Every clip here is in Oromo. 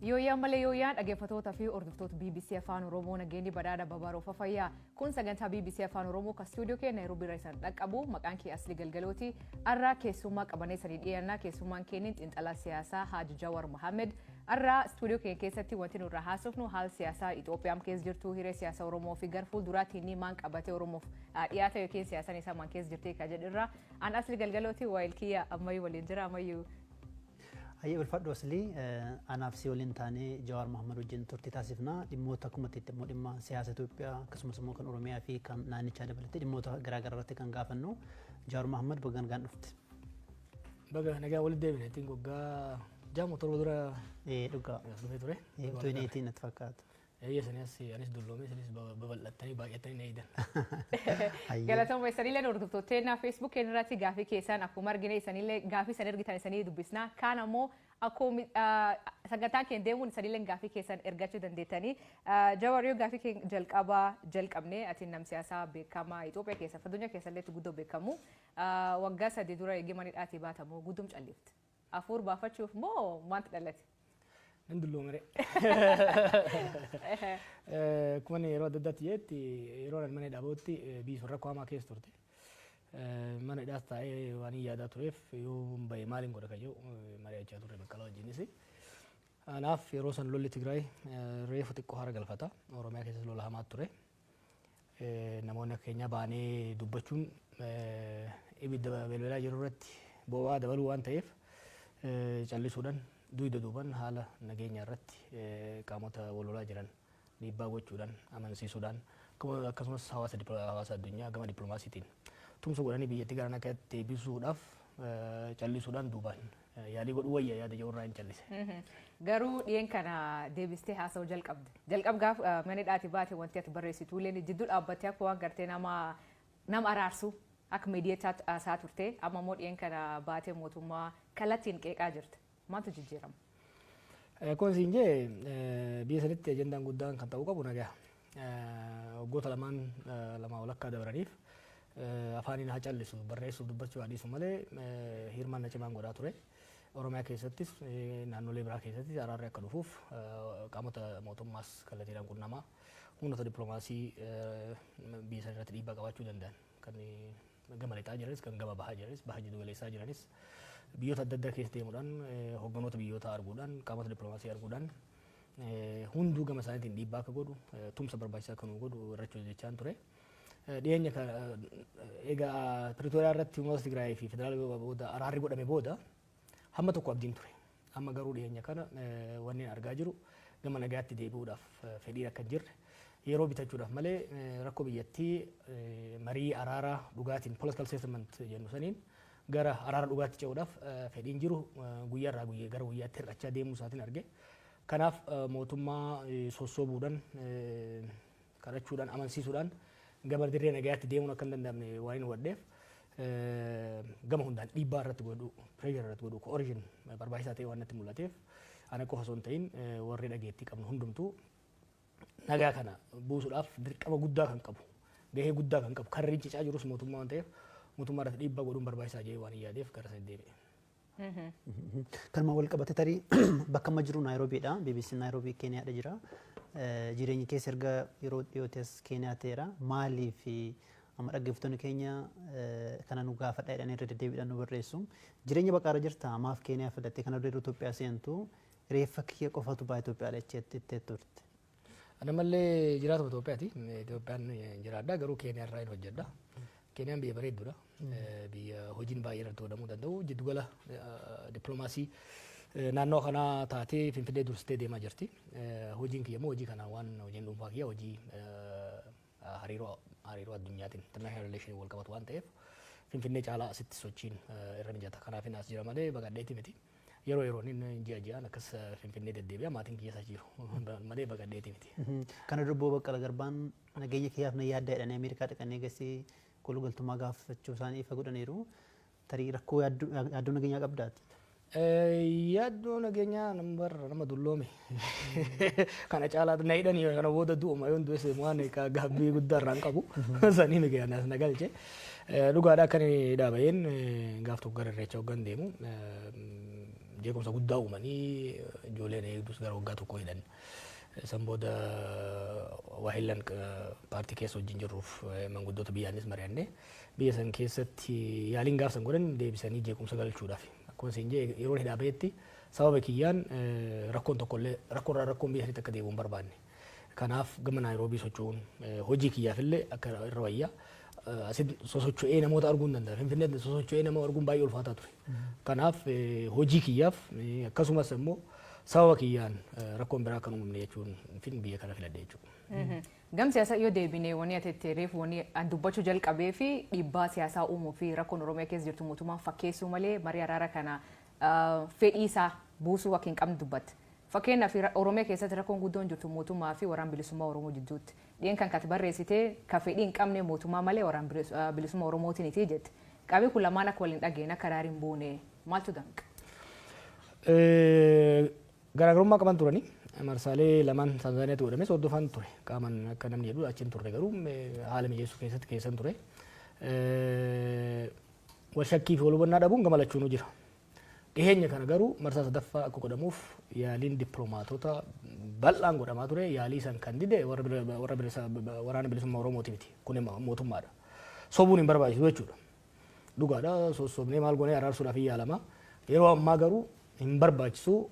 Yooyyaan malee yooyyaan, dhaggeeffattoota fi hordoftoota BBC Afaan Oromoo, nageenyi badhaadha babaroofa fayyaa. Kun sagantaa BBC Afaan Oromoo kan istuudiyoo keenya Naayiroobii irra isaan dhaqqabu. Maqaan kee Asli Galgalooti. Har'aa keessummaa qabanee sanii dhiyaannaa. Keessummaan keenya xiinxalaa siyaasaa Haaji Jawar Mohammed. Har'aa istuudiyoo keenya keessatti wanti nurra haasofnu haala siyaasaa Itoophiyaan keessa jirtu, hiree siyaasa Oromoo fi gara fuulduraatti inni maan qabatee Oromoof dhiyaata yookiin siyaasaan isaa maan keessa jirti kan jedhurra. An Asli Galgalooti, waayilkiyya ammayyuu waliin jira ammayyuu. Hayyee, ulfaadhu Aslii. Anaaf si waliin taanee Jawaar Mohammad wajjin turtii taasifna. Dhimmoota akkuma itti immoo dhimma siyaasa Itoophiyaa, akkasumas immoo kan Oromiyaa fi kan naannichaa dabalatee dhimmoota garaagaraa irratti kan gaafannu. Jawaar Mohammad, baga nagaan dhufte. Baga nagaa walitti deebine. Ittiin waggaa 6 7 dura Ee, dhugaa. As dhufee ture. Utuu inni ittiin natti fakkaata. Eeyya, sanis anis dulloome, isinis babal'attanii baay'attanii na eedan. Galatooma. Isanillee hordoftoota Facebook keenya irratti gaafii keessan akkuma argine, isanillee gaafii isan ergitan isanii dubbisna. Kaan ammoo akkuma sagantaan keenya deemuun isanillee gaafii keessan ergachuu dandeettanii. Jawar, yoo gaafii keenya jalqabaa jalqabne, ati nam siyaasaa beekamaa Itoophiyaa keessa, addunyaa keessa illee guddoo beekamu. Waggaa 3 dura eegee mana hidhaatii baatamu guddum callifte. Afuur baafachuuf moo maaltu dhalate? Nan dulloomere. Akkuma inni yeroo adda addaatti jedhetti, yeroo ani mana hidhaa bahutti biyyi sun rakkoo hamaa keessa turte. Mana hidhaas taa'ee waan hin yaadaa tureef, yoo bahe maaliin godha kan jedhu mari'achaa turre Baqqalaa wajjinis. Kanaaf yeroo san lolli Tigraay reefu xiqqoo hara galfata. Oromiyaa keessas lola hamaa ture. Namoonni akka keenyaa baanee dubbachuun ibidda belbelaa jiru irratti boba'aa dabaluu waan ta'eef, callisuudhaan duyda duuban haala nageenya irratti qaamota wal lolaa jiran dhiibbaa gochuudhaan, amansiisuudhaan, akkasumas hawaasa addunyaa gama dippiloomaasiitiin tumsa godhanii biyyattii gara nagaatti deebisuudhaaf callisuudhaan duubaan yaalii godhuu wayya yaada jedhu irraa hin callise. Garuu dhiyeen kana deebistee haasa'uu jalqabde. Jalqab gaaf mana hidhaatii baate wanti ati barreessitu illee jidduu dhaabbattee akka waan gartee nama araarsu, akka miidiyaatti haasaa turte. Amma immoo dhiyeen kana baatee mootummaa kallattiin qeeqaa jirta. Maaltu jijjiirama? Akkuma siin jee, biyya sanitti ajandaan guddaan kan ta'uu qabu nagaa. Waggoota lamaan lamaa walakkaa dabraniif afaaniin haa callisu, barreessuuf dubbachuu haa dhiisu malee, hirmaannaa cimaan godhaa ture. Oromiyaa keessattis naannolee biraa keessattis araarri akka dhufuuf qaamota mootummaas kallattiidhaan qunnamaa, humnoota dippiloomaasii biyya sana irratti dhiibbaa qabaachuu danda'an kan gama lixaa jiranis, kan gama bahaa jiranis, baha jiddu galeessaa jiranis, biyyoota adda addaa keessa deemuudhaan, hogganoota biyyoota arguudhaan, qaamota dippiloomaasii arguudhaan, hunduu gama isaaniitiin dhiibbaa akka godhu, tumsa barbaachisaa akka nu godhu irratti hojjechaa ture. Dhiyeenya egaa Pretooriyaa irratti uummata Tigraay fi federaala booda araarri godhame booda hamma tokko abdiin ture. Amma garuu dhiyeenya kana wanni argaa jiru gama nagaatti deebi'uudhaaf fedhiin akka hin jirre, yeroo bitachuudhaaf malee rakkoo biyyattii marii araaraa dhugaatiin, political settlement jennu saniin, gara araara dhugaatti ce'uudhaaf fedhiin jiru guyyaarraa guyyaa gara guyyaatti hir'achaa deemuu isaatiin arge. Kanaaf mootummaa sossoobuudhaan, kadhachuudhaan, amansiisuudhaan gama dirree nagayaatti deemuun akka hin danda'amne waan hin hubadheef, gama hundaan dhiibbaa irratti godhu, pressure irratti godhu, coercion barbaachisaa ta'e waan natti mul'ateef, ana qofa osoo hin ta'in warri dhageettii qabnu hundumtuu nagaa kana buusuudhaaf dirqama guddaa kan qabu, gahee guddaa kan qabu, kan rincicaa jirus mootummaa waan ta'eef, mootummaa irratti dhiibbaa godhuun barbaachisaa jedhee waan hin yaadeef gara sana deebi'e. Kanuma wal qabate, tarii bakka amma jiru Naayiroobiidha. BBC Naayiroobii Keeniyaadha jira. Jireenyi keessa erga yeroo dhiyootti as Keeniyaa ta'eera. Maaliif amma dhaggeeffattoonni keenya kana nu gaafadha jedhanii irra deddeebiidhaan nu barreessu. Jireenya baqaarra jirta, maaf Keeniyaa filattee? Kana dura Itoophiyaa seentu reeffa kiyya qofatu ba'a Itoophiyaa jettee turte. Ana mallee jiraatuma Itoophiyaati. Itoophiyaan jiraadha, garuu Keeniyaa irraa hin hojjedha. Keeniyaan biyya bareedduudha. Biyya hojiin baay'ee irratti godhamuu danda'u. Jiddugala dippiloomaasii naannoo kanaa taatee Finfinnee dursitee deemaa jirti. Hojiin kiyya immoo hojii kana waan hojiin dhuunfaa kiyya hojii hariiroo addunyaatiin, international relation, wal qabatu waan ta'eef, Finfinnee caalaa asitti sochiin irra mijata. Kanaaf as jira malee baqadheeti miti. Yeroo yeroon inni ji'a ji'aan akkas Finfinnee deddeebi'a, maatiin kiyya isa jiru malee baqadheeti miti. Kana dura Obbo Baqqala Garbaan nageenya kiyyaaf na yaadda jedhanii Ameerikaa dhaqanii eegasii kolugaltummaa gaafachuu isaanii ifa godhaniiru. Tarii rakkoo yaaddoo nageenyaa qabdaati? Yaaddoo nageenyaa nambar nama dulloome kana caalaa na hidhanii kana booda du'uma, yoon du'es waan gaabbii guddaa irraa hin qabu, sanii miti as na galche. Dhugaadha, akka inni dhaabayeen gaaf tokko gara Irreecha hoggan deemu Jeequmsa guddaa uumanii ijoolleen eegdus gara waggaa 1 hidhan. San booda waahillan paartii keessa wajjin jirruuf manguddoota biyyaanis mari'annee, biyya san keessatti yaaliin gaaf san godhan deebisanii jeequmsa galchuudhaaf. Akkuma isin jee, yeroo hidhaa bahetti sababa kiyyaan rakkoon tokkollee, rakkoorraa rakkoon biyya sanitti akka deebi'u hin barbaanne. Kanaaf gama Naayiroobii socho'uun hojii kiyyaaf illee akka irra wayyaa. Asitti sosocho'ee namoota arguu hin danda'a. Finfinneetti sosocho'ee nama arguun baay'ee ulfaataa ture. Kanaaf hojii kiyyaaf, akkasumas immoo sababa kiyyaan rakkoon biraa akka hin uumamne jechuun fin biyya kana filadhe jechuudha. Gam siyaasaa yoo deebine, wanni ati itti reefu, wanni an dubbachuu jalqabee fi dhiibbaa siyaasaa uumuu fi rakkoon Oromiyaa keessa jirtu mootummaan fakkeessuu malee marii araara kana fedhii isaa buusuu akka hin qabne dubbatte. Fakkeenyaaf, Oromiyaa keessatti rakkoon guddoon jirtu mootummaa fi Waraan Bilisummaa Oromoo jidduutti. Dhiyen kan kati barreessitee ka fedhii hin qabne mootummaa malee Waraan Bilisummaa Oromootiin jette. Qaamni kun lamaan akka waliin dhageen akka araara hin buune maaltu danqa? Garaagarummaa qaban turani. Marsaalee lamaan Taanzaaniyaatti godhames hordofaan ture. Qaaman akka namni jedhu achiin turre, garuu haala mijeessuu keessatti keessan ture. Wal shakkii fi wal hubannaa dhabuun gama lachuunuu jira. Dhiheenya kana garuu marsaa sadaffaa akka godhamuuf yaaliin dippiloomaatota bal'aan godhamaa ture. Yaalii san kan dide warra Waraana Bilisummaa Oromooti miti. Kun mootummaadha. Sobuun hin barbaachisu jechuudha. Dhugaadha, sossobnee maal goonee araarsuudhaaf hin yaalama. Yeroo ammaa garuu hin barbaachisu,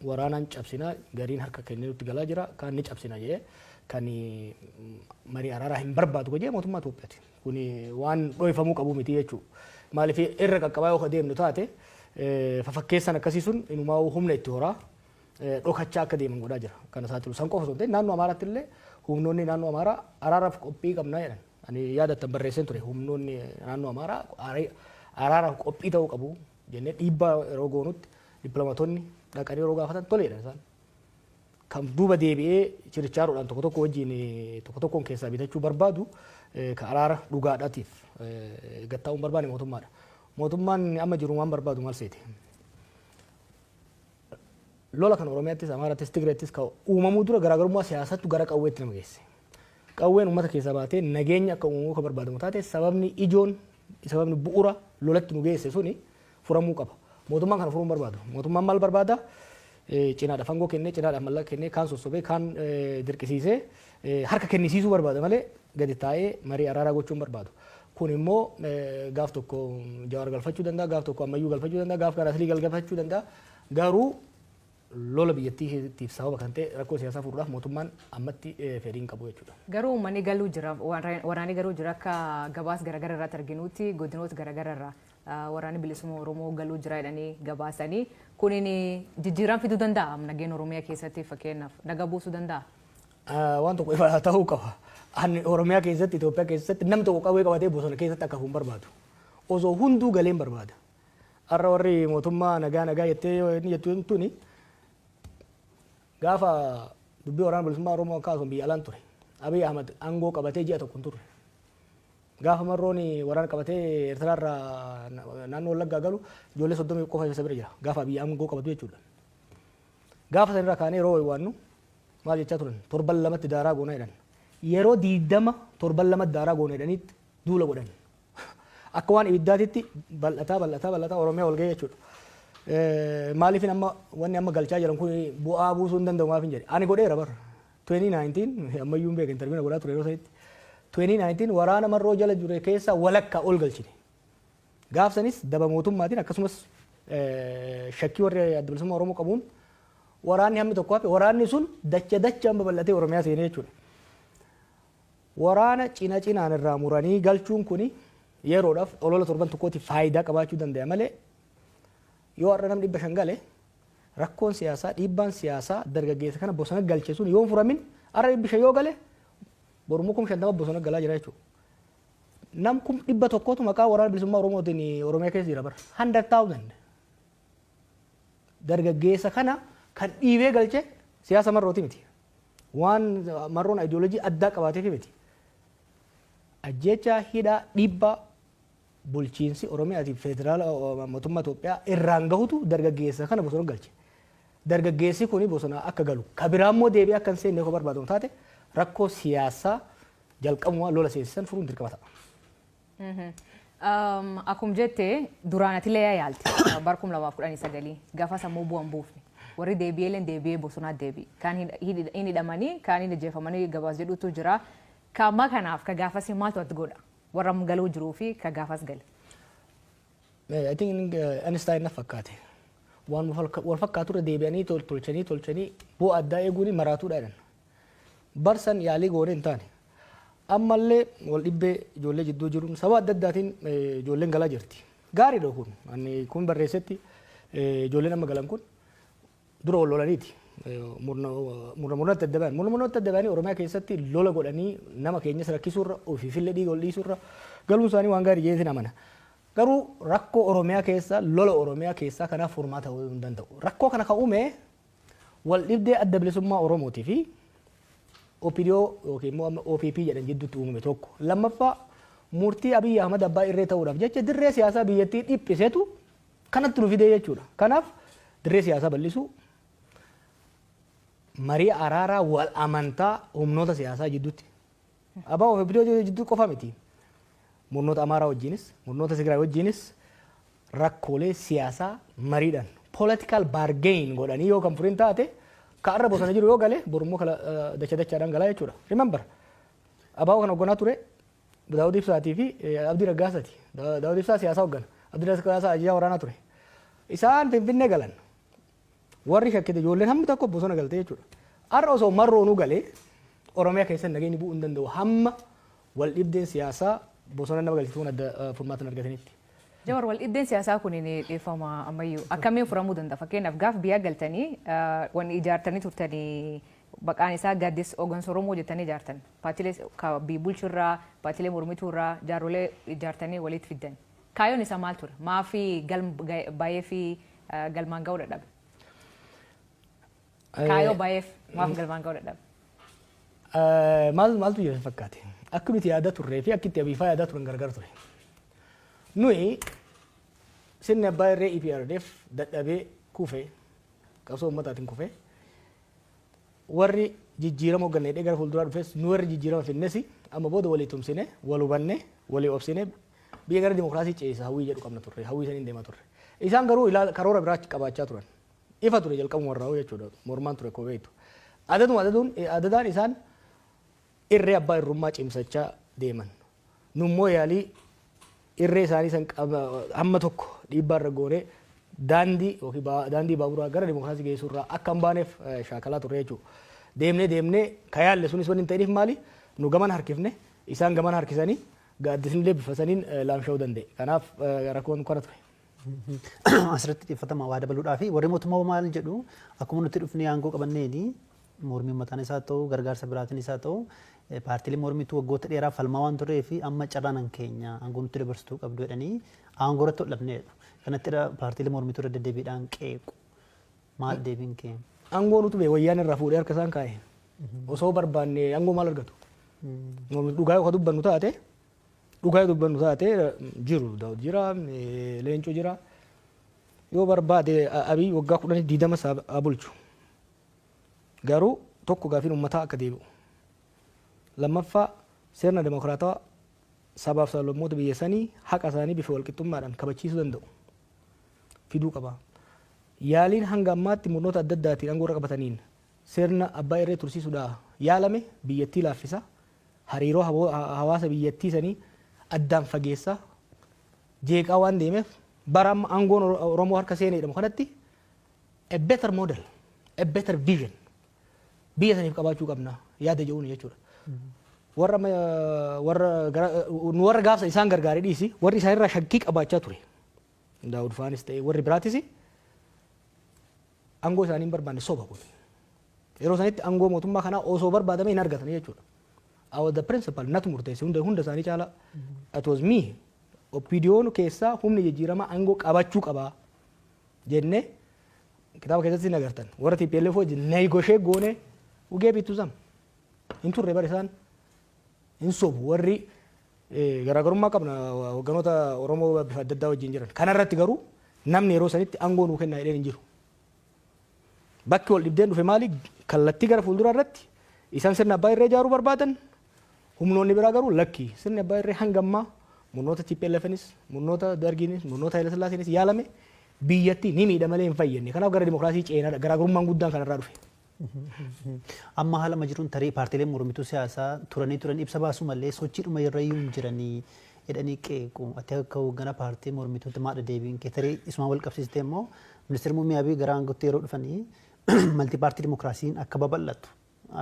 waraanaan cabsinaa, gariin harka kennee nutti galaa jira, kaan ni cabsina jedhee kan marii araaraa hin barbaadu jedhee mootummaa Itoophiyaati. Kun waan dhoofamuu qabu miti jechuudha. Maaliif, irra qaqqabaa yoo deemnu taate, fafakkeessan akkasii sun inumaa humna itti horaa dhokachaa akka deeman godhaa jira. Kana saaxilu san qofa osoo hin ta'in, naannoo Amaaraatti illee humnoonni naannoo Amaaraa araaraaf qophii qabnaa jedhan. Ani yaadattan barreesseen ture, humnoonni naannoo Amaaraa araaraaf qophii ta'uu qabu jennee dhiibbaa yeroo goonutti, dippiloomaatonni dhaqanii yeroo gaafatan toleedha isaan. Kan duuba deebi'ee chirichaaroodhaan tokko tokko wajjin tokko tokkoon keessaa bitachuu barbaadu, kan araara dhugaadhaatiif gattaa'uu barbaanne mootummaadha. Mootummaan amma jiru waan barbaadu maal seete? Lola kan Oromiyaattis, Amaarattis, Tigreettis kan uumamuu dura garaagarummaa siyaasattu gara qawweetti nama geesse. Qawween uummata keessaa baatee nageenya akka uumamuu kan barbaadamu taate, sababni ijoon, sababni bu'uura lolatti nu geesse suni furamuu qaba. Mootummaan kana furuu hin barbaadu. Mootummaan maal barbaada? Cinaadhaaf aangoo kennee, cinaadhaaf mallaqa kennee, kaan sossobee, kaan dirqisiisee harka kennisiisuu barbaada malee gadi taa'ee marii araaraa gochuu hin barbaadu. Kun immoo gaaf tokko Jawaar galfachuu danda'a, gaaf tokko Ammayyuu galfachuu danda'a, gaaf kana Aslii galfachuu danda'a. Garuu lola biyyattiitiif sababa kan ta'e rakkoo siyaasaa furuudhaaf mootummaan ammatti fedhii hin qabu jechuudha. Garuu uummanni galuu jira, waraanni galuu jira. Akka gabaas garaagaraa irratti arginutti, godinoota garaagaraa irraa Waraanni Bilisummaa Oromoo galuu jira jedhanii gabaasanii, kunin jijjiirama fiduu danda'a nageenya Oromiyaa keessatti, fakkeenyaaf nagaa buusuu danda'a? Waan tokko ifa ta'uu qaba. Ani Oromiyaa keessatti, Itoophiyaa keessatti namni tokko qawwee qabatee bosona keessatti akka hafu hin barbaadu. Osoo hunduu galee hin barbaada. Har'a warri mootummaa nagaa nagaa jettee inni jettu tuni, gaafa dubbii Waraana Bilisummaa Oromoo akkasuma biyya alaan ture. Abiy Ahmad aangoo qabatee ji'a 1 hin turre. Gaafa Marroon waraana qabatee Eertiraarraa naannoo Wallaggaa galu, ijoollee 30 qofa isa bira jira. Gaafa Abiy aangoo qabatu jechuudha. Gaafa sanirraa kaanee yeroo waannu maal jechaa turan? Torban 2tti daaraa goona jedhan. Yeroo 20 torban 2tti daaraa goona jedhaniitti duula godhan. Akka waan ibiddaatitti bal'ataa bal'ataa bal'ataa Oromiyaa ol ga'e jechuudha. Maaliif amma wanni amma galchaa jiran kun bu'aa buusuu hin danda'u maaf hin jedhe. Ani godheera bara. 2019 ammayyuu hin beekan, interview godhaa ture yeroo sanitti. 2019 waraana Marroo jala jure keessaa walakkaa ol galchine. Gaaf sanis daba mootummaatiin, akkasumas shakkii warri Adda Bilisummaa Oromoo qabuun waraanni hammi tokko hafe, waraanni sun dacha dachaan babal'atee Oromiyaa seenee jechuudha. Waraana cina cinaan irraa muranii galchuun kuni yeroodhaaf olola torban tokkootiif faayidaa qabaachuu danda'a malee, yoo har'a namni 500 gale, rakkoon siyaasaa, dhiibbaan siyaasaa dargaggeessa kana bosona galche sun yoo hin furamin, har'a 500 yoo gale, borummoo 50,000 bosona galaa jira jechuudha. Nam 100,000tu maqaa Waraana Bilisummaa Oromootiin Oromiyaa keessa jira bara. 100,000. Dargaggeessa kana kan dhiibee galche siyaasa Marrooti miti. Waan Marroon ayidiyoolojii addaa qabaateef miti. Ajjeechaa, hidhaa, dhiibbaa bulchiinsi Oromiyaatiif federaala mootummaa Itoophiyaa irraan gahutu dargaggeessa kana bosona galche. Dargaggeessi kuni bosona akka galu, ka biraa immoo deebi'ee akka hin seenne yoo barbaadamu taate, rakkoo siyaasaa jalqabumaa lola seensisan furuun dirqama ta'a. Akkuma jette, duraan atillee yaalte bara 2019 gaafa sammuu bu'an buufne. Warri deebi'ee deebi'ee bosonaa deebi'e. Kaan hin hidhamanii, kaan hin ajjeefamanii gabaas jedhutu jira. Kaamma kanaaf ka gaafas maaltu ati godha? Warra galuu jiruu fi ka gaafas gale. I think Einstein na fakkaate. Waan wal fakkaatu irra deebi'anii tolchanii tolchanii bu'aa addaa eeguun maraatuudha jedhan. Barsan yaalii goonee hin taane. Ammallee wal dhibbee ijoollee jidduu jiruun sababa adda addaatiin ijoolleen galaa jirti. Gaariidha kun. Ani kun barreessetti, ijoolleen amma galan kun dura wal lolaniiti. Murna murnatti adda bayan. Murna murnatti adda bayanii Oromiyaa keessatti lola godhanii nama keenyas rakkisuurra, ofiifillee dhiiga ol dhiisuurra galuun isaanii waan gaarii jedheetiin amana. Garuu rakkoo Oromiyaa keessa, lola Oromiyaa keessaa kanaaf furmaata ta'uu hin danda'u. Rakkoo kana kan uume wal dhibdee Adda Bilisummaa Oromootii fi OPDO yookiin immoo amma OPP jedhan jidduutti uumame tokko. Lammaffaa, murtii Abiyyi Ahmad abbaa irree ta'uudhaaf jecha dirree siyaasaa biyyattii dhiphisetu kanatti nu fidee jechuudha. Kanaaf dirree siyaasaa bal'isuu, marii araaraa wal amantaa humnoota siyaasaa jidduutti. Abbaa OPDO jidduu qofa miti. Murnoota Amaaraa wajjinis, murnoota Tigraay wajjinis rakkoolee siyaasaa mariidhaan political bargain godhanii yoo kan furin taate, ka arra bosona jiru yoo gale borummoo kala dacha dachaadhaan galaa jechuudha. Remember, ABO kan hoogganaa ture Daawud Ibsaatii fi Abdii Raggaasaati. Daawud Ibsaa siyaasaa hooggana. Abdii Raggaasaa ajajaa waraanaa ture. Isaan Finfinnee galan. Warri shakkite ijoolleen hammi tokko bosona galte jechuudha. Har'a osoo marroonuu galee Oromiyaa keessatti nageenyi bu'uu hin danda'u hamma wal dhibdeen siyaasaa bosona nama galchituun adda furmaata hin argatanitti. Jawar, wal dhibdeen siyaasaa kun ni dhiifama ammayyuu akkamiin furamuu danda'a? Fakkeenyaaf, gaaf biyya galtanii wanni ijaartanii turtanii maqaan isaa Gaaddisa Hooggansa Oromoo jettanii ijaartan. Paartiilee biyya bulchurraa, paartiilee mormituurraa jaarrolee ijaartanii walitti fiddan. Kaayyoon isaa maal ture? Maafi galma baay'ee fi galmaan ga'uu dadhabe? Kaayyoo baay'eef maaf galmaan ga'uu dadhabe? Maal maaltu jira fakkaate? Akka nuti yaadaa turree fi akka itti abiifaa yaadaa turan gargar ture. Nuyi sirni abbaa irree EPRDF dadhabee kufee, qabsoo uummataatiin kufee, warri jijjiirama hoogganne gara fuulduraa dhufes, nu warri jijjiirama finnes amma booda walii tumsine, wal hubanne, walii obsine biyya gara dimokiraasii ceesisa hawwii jedhu qabna turre, hawwii saniin deemaa turre. Isaan garuu karoora biraa qabaachaa turan. Ifa ture jalqabuma irraa jechuudha, mormaan ture koo beektu. Adaduma adaduun adadaan isaan irree abbaa irrummaa cimsachaa deeman. Nummoo yaalii irree isaanii san hamma tokko dhiibbaa irra goonee daandii yookiin daandii baaburaa gara dimokiraasii geessuu irraa akka hin baaneef shaakalaa turre jechuudha. Deemnee deemnee ka yaalle sunis wanni hin ta'iniif maali? Nu gaman harkifne, isaan gaman harkisanii gaaddisni illee bifa saniin laamsha'uu danda'e. Kanaaf rakkoon kana ture. Asirratti xiyyeeffatama waa dabaluudhaa fi warri mootummaa maal jedhu? Akkuma nuti dhufnee aangoo qabanneeni mormii uummataan isaa ta'u, gargaarsa biraatiin isaa ta'u, paartiilee mormituu waggoota dheeraa falmaa waan turee fi amma carraan keenya aangoo nutti dabarsituu qabdu jedhanii aangoo irratti hodhamneedha. Kanatti paartiilee mormituu irra deddeebiidhaan qeequ. Maal deebiin kee? Aangoo nutu bee wayyaan irraa fuudhee harka isaan kaa'e. Osoo barbaanne aangoo maal argatu? Dhugaa yoo dubbannu taate, dhugaa yoo dubbannu taate, jiru Daawud jira, Leencoo jira. Yoo barbaade Abiy waggaa 10, 20 haa bulchu. Garuu tokko, gaafiin uummataa akka deebi'u. Lammaffaa, sirna dimokiraatawaa sabaaf sablammoota biyya sanii haqa isaanii bifa walqixxummaadhaan kabachiisuu danda'u fiduu qaba. Yaaliin hanga ammaatti murnoota adda addaatiin aangoo irra qabataniin sirna abbaa irree tursiisuudhaa yaalame biyyattii laaffisa. Hariiroo hawaasa biyyattii sanii addaan fageessa. Jeeqaa waan deemeef bara amma aangoon Oromoo harka seenee jedhamu kanatti a better model, a better vision biyya saniif qabaachuu qabna yaada jedhuun jechuudha. Warra warra nu warra gaafsa isaan gargaaree dhiisi, warri isaan irraa shakkii qabaachaa ture. Daawud faanis ta'e warri biraatis aangoo isaanii hin barbaanne, soba kun. Yeroo sanitti aangoo mootummaa kanaa osoo barbaadame hin argatan jechuudha. I was the principal, natu murteesse hunda hunda isaanii caala. It was me. OPDO'n keessaa humni jijjiiramaa aangoo qabachuu qabaa jennee kitaaba keessatti hin agartan. Warra TPLF wajjin negotiate goone ugee bitu sam. Hin turre bara isaan hin sobu, warri garaagarummaa qabna hogganoota Oromoo bifa adda addaa wajjin jiran. Kanarratti garuu namni yeroo sanitti aangoo nuu kennaa jedheen hin jiru. Bakki wal dhibdeen dhufe maali? Kallattii gara fuulduraa irratti isaan sirna abbaa irree ijaaruu barbaadan, humnoonni biraa garuu lakki, sirni abbaa irree hanga ammaa Murnoota TPLFnis, murnoota Dargiinis, murnoota Haile Sillaaseenis yaalame biyyatti ni miidha malee hin fayyadne. Kanaaf gara dimokiraasii ceenaadha. Garaagarummaan guddaan kanarraa dhufe. Amma haala amma jiruun tarii paartiileen mormituu siyaasaa turanii turan ibsa baasuu malee sochiidhuma irra iyyuu hin jiranii jedhanii qeequ. Ati akka hoogganaa paartii mormituutti maadha deebiin kee? Tarii isumaan wal qabsiistee immoo ministeerri muummee Abiy gara aangootti yeroo dhufanii multi party dimokiraasiin akka babal'atu,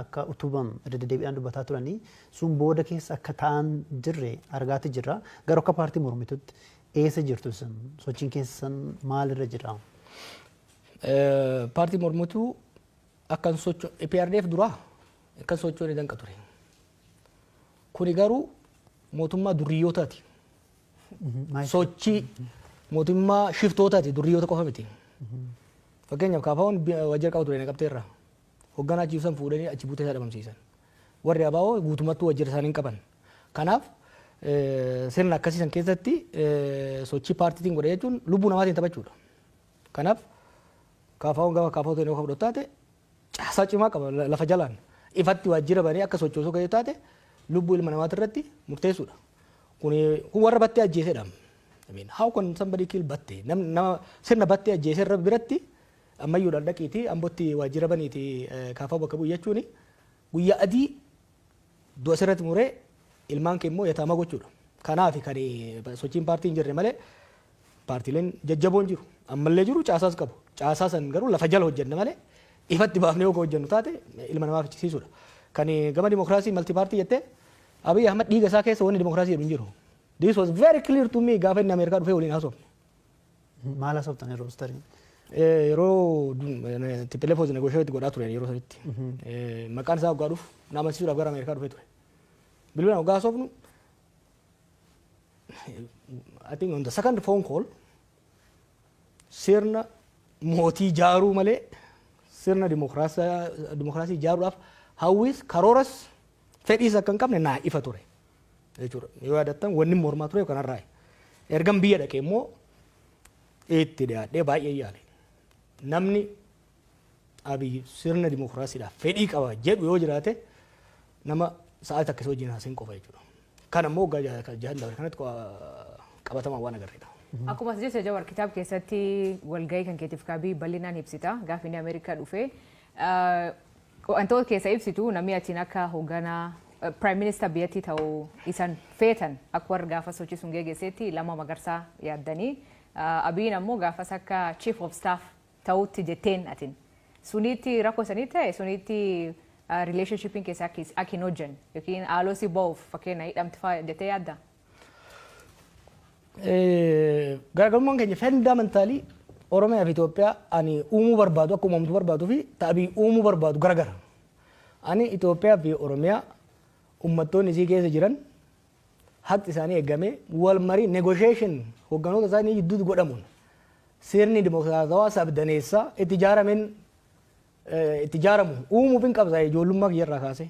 akka utubamu irra deddeebiidhaan dubbataa turanii, sun booda keessa akka ta'an jirre argaati jirra. Garuu akka paartii mormituutti eessa jirtu isin? Sochiin keessan maalirra jira? Paartii mormituu akkan socho EPRDF duraa akkan sochoone danqa ture. Kuni garuu mootummaa durriyyootaati. Sochii mootummaa shiftootaati, durriyyoota qofa miti. Fakkeenyaaf KFO'n waajjira qaba ture Naqamteerra. Hoogganaa achi ibsan fuudhanii achi buutee isaa dhabamsiisan. Warri ABO guutummattuu waajjira isaanii hin qaban. Kanaaf sirna akkasii san keessatti sochii paartiitiin godhe jechuun lubbuu namaatiin taphachuudha. Kanaaf KFO'n gama KFO ta'e yoo fudhatu taate caasaa cimaa qaba lafa jalaan. Ifatti waajjira banee akka sochoosuu kan taate lubbuu ilma namaati irratti murteessuudha. Kun warra Battee ajjeesedha. I mean, how can somebody kill Battee? Nama sirna Battee ajjeese irra biratti ammayyuudhaan dhaqiitii Ambotti waajjira baniiti KFO bakka bu'u jechuun guyyaa adii du'a sirratti muree ilmaan kee immoo yataama gochuudha. Kanaaf kan sochiin paartii hin jirre malee paartiileen jajjaboon jiru. Ammallee jiru, caasaas qabu. Caasaa san garuu lafa jala hojjenna malee ifatti baafnee yoo hojjennu taate ilma namaa fichisiisuudha. Kan gama dimokiraasii multi party jettee, Abiy Ahmad dhiiga isaa keessa wanni dimokiraasii jedhu hin jiru. This was very clear to me gaafa inni Ameerikaa dhufee waliin haasofne. Maal haasoftan yeroo tarii? Yeroo TPLF was negotiate godhaa ture yeroo sanitti. Maqaan isaa waggaa dhufu na amansiisuudhaaf gara Ameerikaa dhufee ture. Bilbilaan waggaa haasofnu, I think on the second phone call, sirna mootii jaaruu malee sirna dimokiraasii ijaaruudhaaf hawwiis, karooras, fedhiis akka hin qabne naa ifa ture jechuudha. Yoo yaadattan wanni mormaa ture kanarraa. Ergan biyya dhaqee immoo itti dhiyaadhee baay'ee yaale. Namni Abiy sirna dimokiraasiidhaaf fedhii qaba jedhu yoo jiraate nama sa'aatii takka isa wajjin haasa'in qofa jechuudha. Kan ammoo waggaa 6 dabre kanatti qabatamaa waan agarreedha. Akkuma as jette Jawar, kitaaba keessatti walgahii kan keetiif kaabii bal'inaan ibsita gaafa inni Ameerikaa dhufe. Wantoota keessa ibsitu namni atiin akka hoogganaa prime minister biyyattii ta'uu isan feetan akka warra gaafa sochii sun geggeessetti Lammaa Magarsaa yaaddanii, Abiyin ammoo gaafas akka chief of staff ta'utti jetteen atin. Sunitti rakkoo sanii ta'e, sunitti relationshipiin keessa akka hin hojjenne yookiin haaloo si ba'uuf fakkeenya hidhamti fa'aa jettee yaadda? Garaagarummaan keenya fundamentally Oromiyaa fi Itoophiyaa ani uumuu barbaadu, akka uumamtu barbaaduu fi ta'abii uumuu barbaadu garagara. Ani Itoophiyaa fi Oromiyaa uummattoonni isii keessa jiran haqi isaanii eegamee wal marii, negotiation hogganoota isaanii gidduutti godhamuun sirni dimokiraatawaa sabdaneessaa itti ijaarameen itti ijaaramu uumuuf hin qabsa ijoollummaa kiyyarraa kaasee.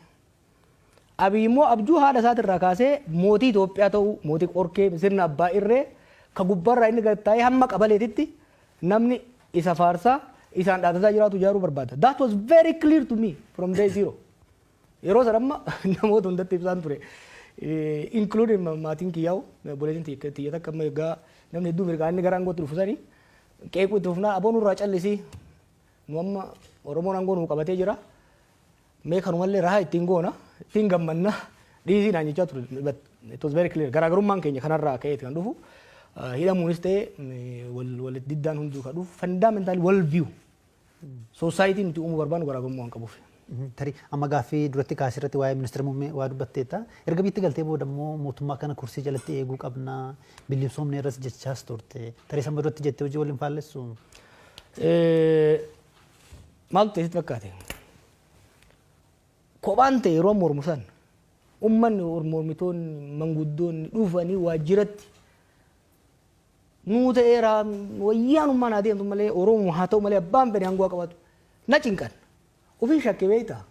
Abiy immoo abjuu haadha isaatirraa kaasee mootii Itoophiyaa ta'uu, mootii qorkee, sirna abbaa irree ka gubbaarraa inni gad taa'ee hamma qabaleetitti namni isa faarsaa isaan dhaadataa jiraatu ijaaruu barbaada. That was very clear to me from day zero. Yeroo sana amma namoota hundatti ibsaan ture. Including maatiin kiyyaa'u, obboleettiin tiyya takka amma egaa namni hedduu mirgaa inni gara aangootti dhufu sanii qeequu itti fufnaa, "Aboo, nurraa callisii, nu amma Oromoon aangoo nuu qabatee jira. Mee kanumallee rahaa ittiin goona, ittiin gammanna, dhiisii," naan jechaa ture. But it was very clear. Garaagarummaan keenya kanarraa ka'eeti kan dhufu. Hidhamuunis ta'e wal diddaan hunduu kan dhufu fundamentally world view. Society nuti uumuu barbaannu garaagarummaa waan qabuuf. Tarii amma gaaffii duratti kaasirratti waa'ee ministeera muummee waa dubbatteetta. Erga biyyatti galtee booda immoo mootummaa kana kursii jalatti eeguu qabna, bilisoomne irras jechaas turte. Tarii sama duratti jettee hojii waliin faallessu? Maaltu ta'e sitti fakkaate? Kophaan ta'e yeroo mormu san uummanni, mormitoonni, manguddoonni dhufanii waajjiratti nuu ta'eera, wayyaanummaan haa deemtu malee, Oromoo haa ta'u malee, abbaan fedhe aangoo qabatu na cinqan. Ofii shakke beektaa?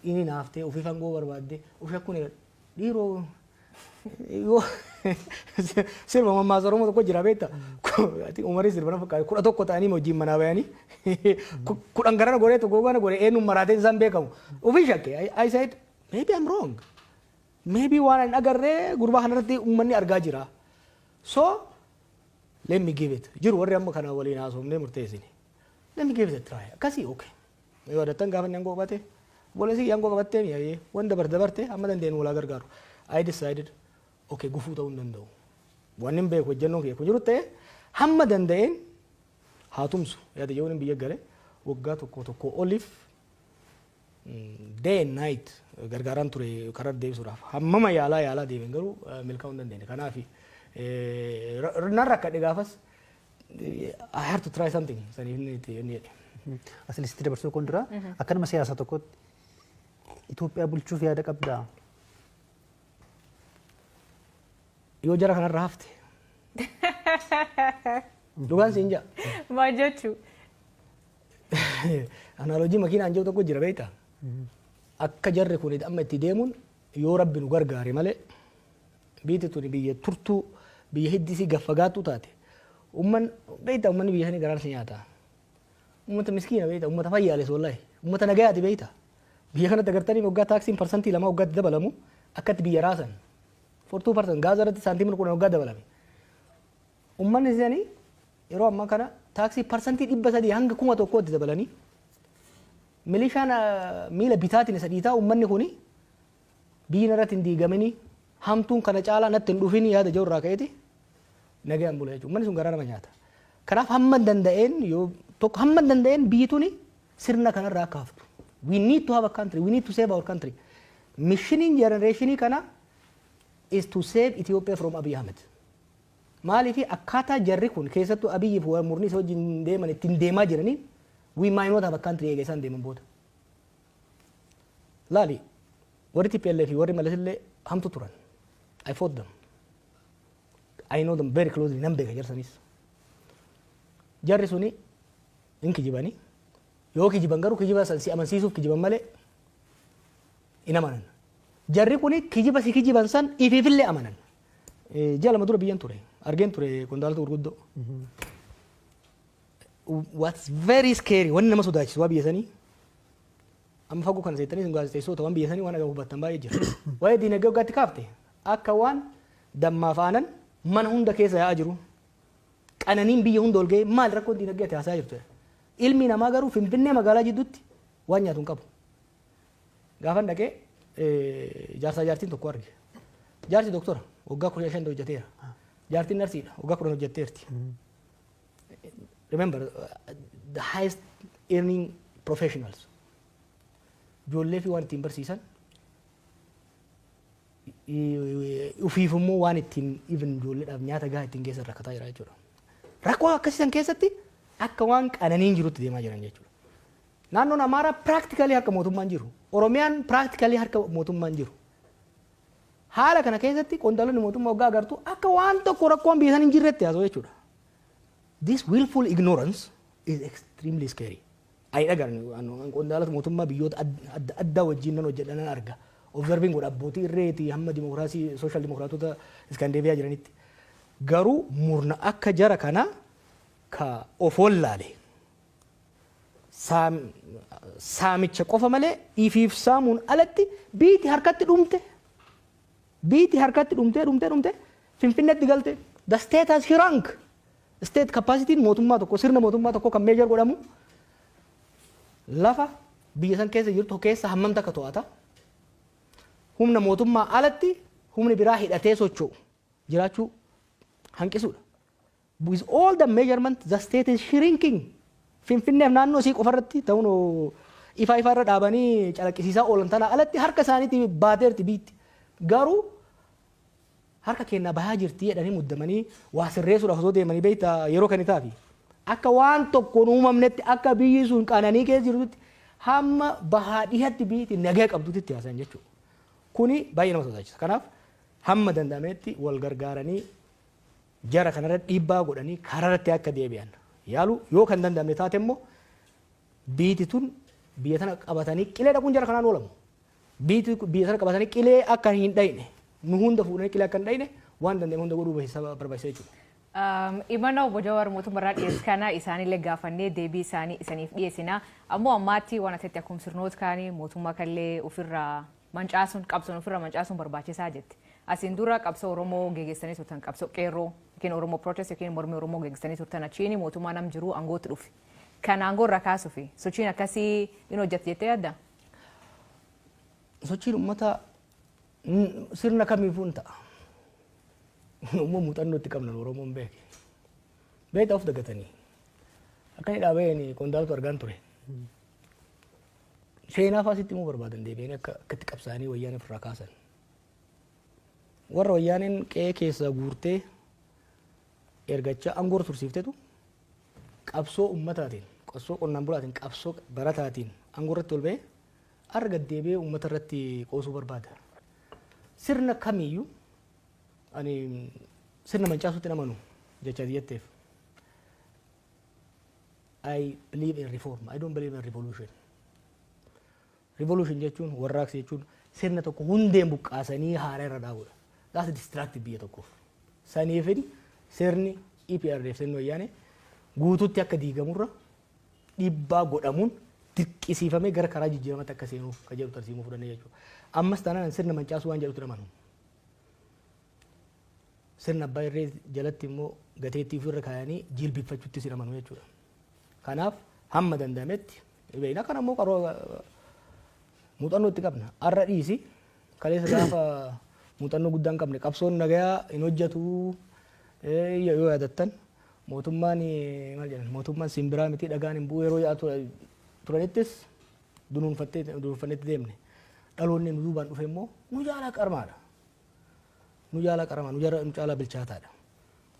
Inni naaftee ofiif aangoo barbaadde of shakkuun dhiiroo yoo sirba mammaasa Oromoo tokko jira beektaa? Umarii sirba na fakkaate, 11 ta'anii wajjin manaa bayanii 10 garana godhee tokko gana godhee eenyuun maraateen isaan beekamu. Ofii shakke. I said, "Maybe I'm wrong." Maybe waan hin agarree gurbaa kanarratti uummanni argaa jira. So let me give it. Jiru warri amma kana waliin haasofnee murteessine. Let me give it a try. Akkasii, okay. Yoo adattan gaafa inni aangoo qabate, obboleessi aangoo qabattee mi'aayee waan dabarte dabarte, amma dandeenyu walaa gargaaru. I decided, okay, gufuu ta'uu hin danda'u. Wanni hin beeku hojjennoon kiyya kun jiru ta'e hamma danda'een haa tumsu. Yaada yeroon biyya gale waggaa tokko tokko oliif day and night gargaaraan ture karaa deebisuudhaaf. Hammama yaalaa yaalaa deemen garuu milkaa'uu hin dandeenye. Kanaaf nan rakkadhe gaafas, I have to try something saniif inni itti inni jedhe. Asilitti dabarsuu kun dura, akka nama siyaasaa tokkotti Itoophiyaa bulchuuf yaada qabdaa? Yoo jara kanarra hafte. Dhugaan siin ja'a. Maal jechuu? Analogy makiinaan jiru tokko jira, beektaa? Akka jarri kun amma itti deemuun, yoo Rabbi nu gargaare malee, biyyi tuni biyya turtuu, biyya hiddisii gaffagaattuu taate. Umman beektaa, ummanni biyya sanii garaan si nyaata. Ummata miskiina beektaa, ummata fayyaales, wallahi. Ummata nagayaati beektaa. Biyya kanatti agartanii waggaa taaksiin 2% waggaatti dabalamu akkatti biyya raasan. For 2% gaaza irratti saantiimii 10 waggaa dabalame. Ummanni isaanii yeroo ammaa kana taaksii 300% hanga 1000tti dabalanii, milishaan miila bitaatiin isa dhiitaa, uummanni kuni biyyi irratti hin diigamini, hamtuun kana caalaa natti hin dhufin yaada jiru irraa ka'eeti nagayaan bula jechuudha. Uummanni sun garaa nama nyaata. Kanaaf hamma danda'een, yoo tokko hamma danda'een biyyi tuni sirna kanarraa akka haftu. We need to have a country. We need to save our country. Missioniin generationii kana is to save Ethiopia from Abiy Ahmed. Maaliif akkaataa jarri kun, keessattuu Abiyyi fi murni isa wajjin deeman, ittiin deemaa jiranii, we might not have a country eega isaan deeman booda. Laali, warri TPLF fi warri Malas illee hamtu turan. I fought them. I know them very closely, nan beeka jarsanis. Jarri suni hin kijibanii, yoo kijiban garuu kijiba san si amansiisuuf kijiban malee hin amanan. Jarri kuni kijiba si kijiban san ifiifillee amanan. Ji'a 2 dura biyyan ture. Argeen ture qondaalota gurguddoo. What's very scary, wanni nama sodaachisu waa biyya sanii, amma fagoo kana seettanii isin gaazexeessota waan biyya sanii waan agamu hubattan baay'ee jira. Waa'ee diinagdee waggaatti kaafte, akka waan dammaaf aanan mana hunda keessa yaa'aa jiru. Qananiin biyya hunda ol ga'ee, maal rakkoon diinagdee ati haasaa jirtu? Ilmi namaa garuu Finfinnee magaalaa jidduutti waan nyaatu hin qabu. Gaafan dhaqee jaarsaa jaartiin tokko arge. Jaarsi doktora, waggaa 15 hojjeteera. Jaartiin narsiidha, waggaa 10 hojjetteerti. Remember, the highest earning professionals. Ijoollee fi waan ittiin barsiisan, ufiif immoo waan ittiin even ijoolleedhaaf nyaata gahaa ittiin geessan rakkataa jira jechuudha. Rakkoo akkasii san keessatti akka waan qananiin jirutti deemaa jiran jechuudha. Naannoon Amaaraa practically harka mootummaan jiru. Oromiyaan practically harka mootummaan jiru. Haala kana keessatti qondaalonni mootummaa waggaa agartu akka waan tokko rakkoon biyya san hin jirretti haasa'u jechuudha. This willful ignorance is extremely scary. Ani dhagaan qondaalota mootummaa biyyoota adda addaa wajjin nan hojjedha, nan arga. Observing godha, abbootii irreetii hamma dimokiraasii social dimokiraatota Iskaandeeviyaa jiranitti. Garuu murna akka jara kanaa ka of wallaale, saamicha qofa malee ifiif saamuun alatti biiti harkatti dhumte, biiti harkatti dhumtee dhumtee dhumte Finfinneetti galte. The state has shrunk. State capacity mootummaa tokko, sirna mootummaa tokko kan measure godhamu lafa biyya san keessa jirtu keessa hammam takka to'ata, humna mootummaa alatti humni biraa hidhatee socho'u jiraachuu hanqisuudha. With all the measurement, the state is shrinking. Finfinneef naannoo isii qofarratti ta'uun ifa ifa irra dhaabanii calaqqisiisaa oolan tana alatti harka isaaniitti baateerti biitti. Garuu harka kennaa bahaa jirti jedhanii muddamanii waa sirreessuudhaaf osoo deemanii, beektaa, yeroo kan itaafi. Akka waan tokkoon uumamnetti, akka biyyi sun qananii keessa jirtutti, hamma bahaa dhihatti biyyi nagaa qabdutti itti haasayan jechuudha. Kuni baay'ee nama sodaachisa. Kanaaf hamma danda'ametti wal gargaaranii jara kanarratti dhiibbaa godhanii karaarratti akka deebi'an yaalu. Yoo kan danda'amne taate immoo, biiti tun biyya tana qabatanii qilee dhaquun jara kanaan oolamu. Biiti biyya tana qabatanii qilee akka hin dhayne, nu hunda fuudhanii qilee akka hin dhayne waan danda'ame hunda godhuu barbaachisa jechuudha. Imana obbo Jawaar mootummaarraa dhiyeessu kana isaanillee gaafannee deebii isaanii isaniif dhiyeessina. Ammoo ammaatti waan asitti akkuma sirnoota kaanii mootummaa kallee ofirraa Mancaasuun qabsoon ofirra mancaasuun barbaachisaa jetti. Asiin dura qabsoo Oromoo geggeessanii turtan, qabsoo qeerroo yookiin Oromoo protest yookiin mormii Oromoo geggeessanii turtan, achiin mootummaa nam jiru aangootti dhufe. Kan aangoo irra kaasuufi sochiin akkasii hin hojjette jettee yaadda? Sochiin uummataa sirna kamiifuu hin ta'a. Uumma muuxannoo itti qabna Oromoon beeke. Beektaa of dagatanii. Akka inni dhaabeen qondaaltu argaan ture. Seenaa fa'aa sitti himuu barbaadan deebi'anii akka akkatti qabsaa'anii wayyaanee ofirraa kaasan. Warra wayyaaneen qe'ee keessaa guurtee ergachaa aangoo tursiiftetu qabsoo uummataatiin, qabsoo qonnaan bulaatiin, qabsoo barataatiin aangoo irratti ol ba'ee har'a gad deebi'ee uummata irratti qoosuu barbaada. Sirna kamiyyuu ani sirna mancaasuutti hin amanu jecha jetteef. I believe in reform. I don't believe in revolution. Revolution jechuun, warraaqsa jechuun, sirna tokko hundeen buqqaasanii haaraa irra dhaabudha. That's destructive biyya tokkoof. Saniifin sirni EPRDF, sirni wayyaanee guututti akka diigamurra dhiibbaa godhamuun dirqisiifamee gara karaa jijjiiramatti akka seenuuf kan jedhu tarsiimuu fudhannee jechuudha. Ammas taanaan sirna mancaasuu waan jedhutti amanu. Sirna abbaa irree jalatti immoo gateettii ofirra kaayanii jilbifachuutti sin amanu jechuudha. Kanaaf hamma danda'ametti beekna, kan ammoo qaroo muuxannoo itti qabna. Har'a dhiisi, kaleessa gaafa muuxannoo guddaa hin qabne qabsoon nagayaa hin hojjetu yoo yaadattan, mootummaan maal jedhan, mootummaan simbiraa miti, dhagaan hin bu'u yeroo yaa'u turanittis dunuunfattee dunuunfannetti deemne. Dhaloonni nu duubaan dhufe immoo nu jaalaa qarmaadha. Nu jaalaa qaramaa, nu caalaa bilchaataadha.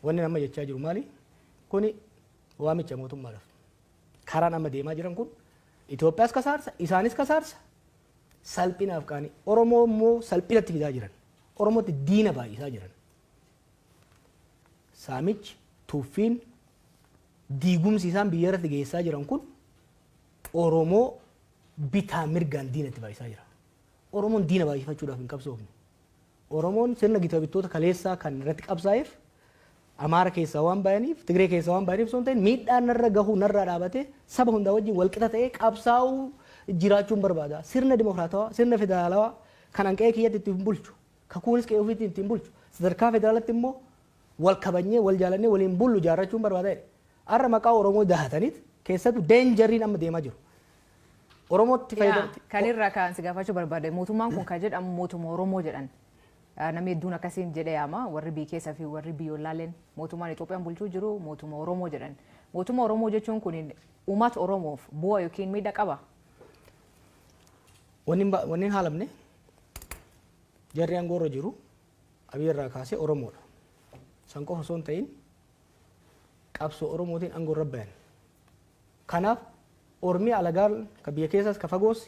Wanni amma jechaa jiru maali? Kuni waamicha mootummaadhaaf. Karaan amma deemaa jiran kun Itoophiyaas kasaarsa, isaanis kasaarsa. Salphinaaf qaanii. Oromoo immoo salphinatti fidaa jiran. Oromootti diina baay'isaa jiran. Saamichi, tuffiin, diigumsi isaan biyya irratti geessaa jiran kun Oromoo bitaa mirgaan diinatti baay'isaa jira. Oromoon diina baay'ifachuudhaaf hin qabsoofne. Oromoon sirna gita bittoota kaleessaa kan irratti qabsaa'eef Amaara keessaa waan bayaniif, Tigree keessaa waan bayaniif osoo hin ta'in, miidhaan narra gahu narraa dhaabatee saba hundaa wajjin walqixa ta'ee qabsaa'uu jiraachuun barbaada. Sirna dimokiraatawaa, sirna federaalawaa kan an qe'ee kiyyatti ittiin bulchu, kakuunis qe'ee ofiitti ittiin bulchu, sadarkaa federaalatti immoo wal kabajnee, wal jaalannee waliin bullu jaarrachuun barbaada jedhe. Har'a maqaa Oromoo dahataniit keessattuu dangeriin amma deemaa jiru. Oromootti fayyadamti. Kan irraa kan si gaafachuu barbaade, mootummaan kun kan jedhamu mootummaa Oromoo jedhan. Namni hedduun akkasiin jedhee yaama, warri biyya keessaa fi warri biyyoolaaleen mootummaan Itoophiyaan bulchuu jiru mootummaa Oromoo jedhan. Mootummaa Oromoo jechuun kun uummata Oromoof bu'aa yookiin miidhaa qaba? Wanni hin haalamne, jarri aangoo irra jiru Abiy irraa kaasee Oromoodha. San qofa osoo hin ta'in qabsoo Oromootiin aangoo irra bayan. Kanaaf Ormi alagaan ka biyya keessaas ka fagoos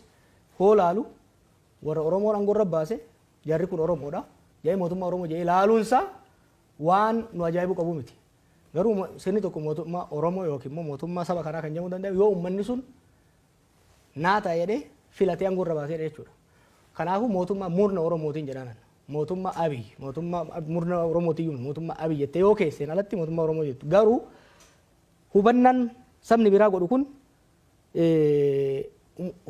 hoo laalu warra Oromoon aangoo irra baase, jarri kun Oromoodha. Jedhee mootummaa Oromoo jedhee laaluunsaa waan nu ajaa'ibuu qabu miti. Garuu sirni tokko mootummaa Oromoo yookiin immoo mootummaa saba kanaa kan jedhamuu danda'u yoo uummanni sun naa ta'a jedhee filatee aangoo irra baaseedha jechuudha. Kanaafuu mootummaa murna Oromootiin jedhanan. Mootummaa Abiy, mootummaa murna Oromootiyyuu mootummaa Abiy jettee yoo keesseen alatti mootummaa Oromoo jettu. Garuu hubannaan sabni biraa godhu kun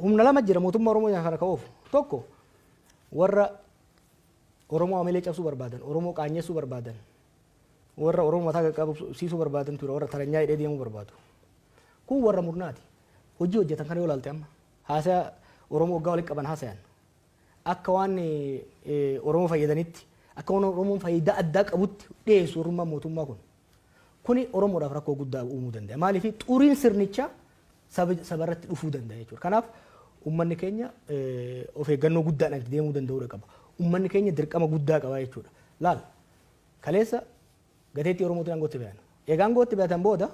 humna lama jira mootummaa Oromoo kana ka'uuf. Tokko warra Oromoo amilee cabsuu barbaadan, Oromoo qaanyessuu barbaadan, warra Oromoo mataa qaqqabsiisuu barbaadan ture, warra taranyaa hidhee deemuu barbaadu. Kun warra murnaati. Hojii hojjetan kana yoo ilaalte, amma haasaya Oromoo waggaa walitti qaban haasayan akka waan Oromoo fayyadanitti, akka waan Oromoon faayidaa addaa qabutti dhiyeessu warrummaa mootummaa kun. Kuni Oromoodhaaf rakkoo guddaa uumuu danda'a. Maaliif? Xuriin sirnichaa saba irratti dhufuu danda'a jechuudha. Kanaaf uummanni keenya of eeggannoo guddaadhaan itti deemuu danda'uudha qaba. Uummanni keenya dirqama guddaa qaba jechuudha. Laal, kaleessa gateettii Oromootiin aangootti bayan. Egaa aangootti bayatan booda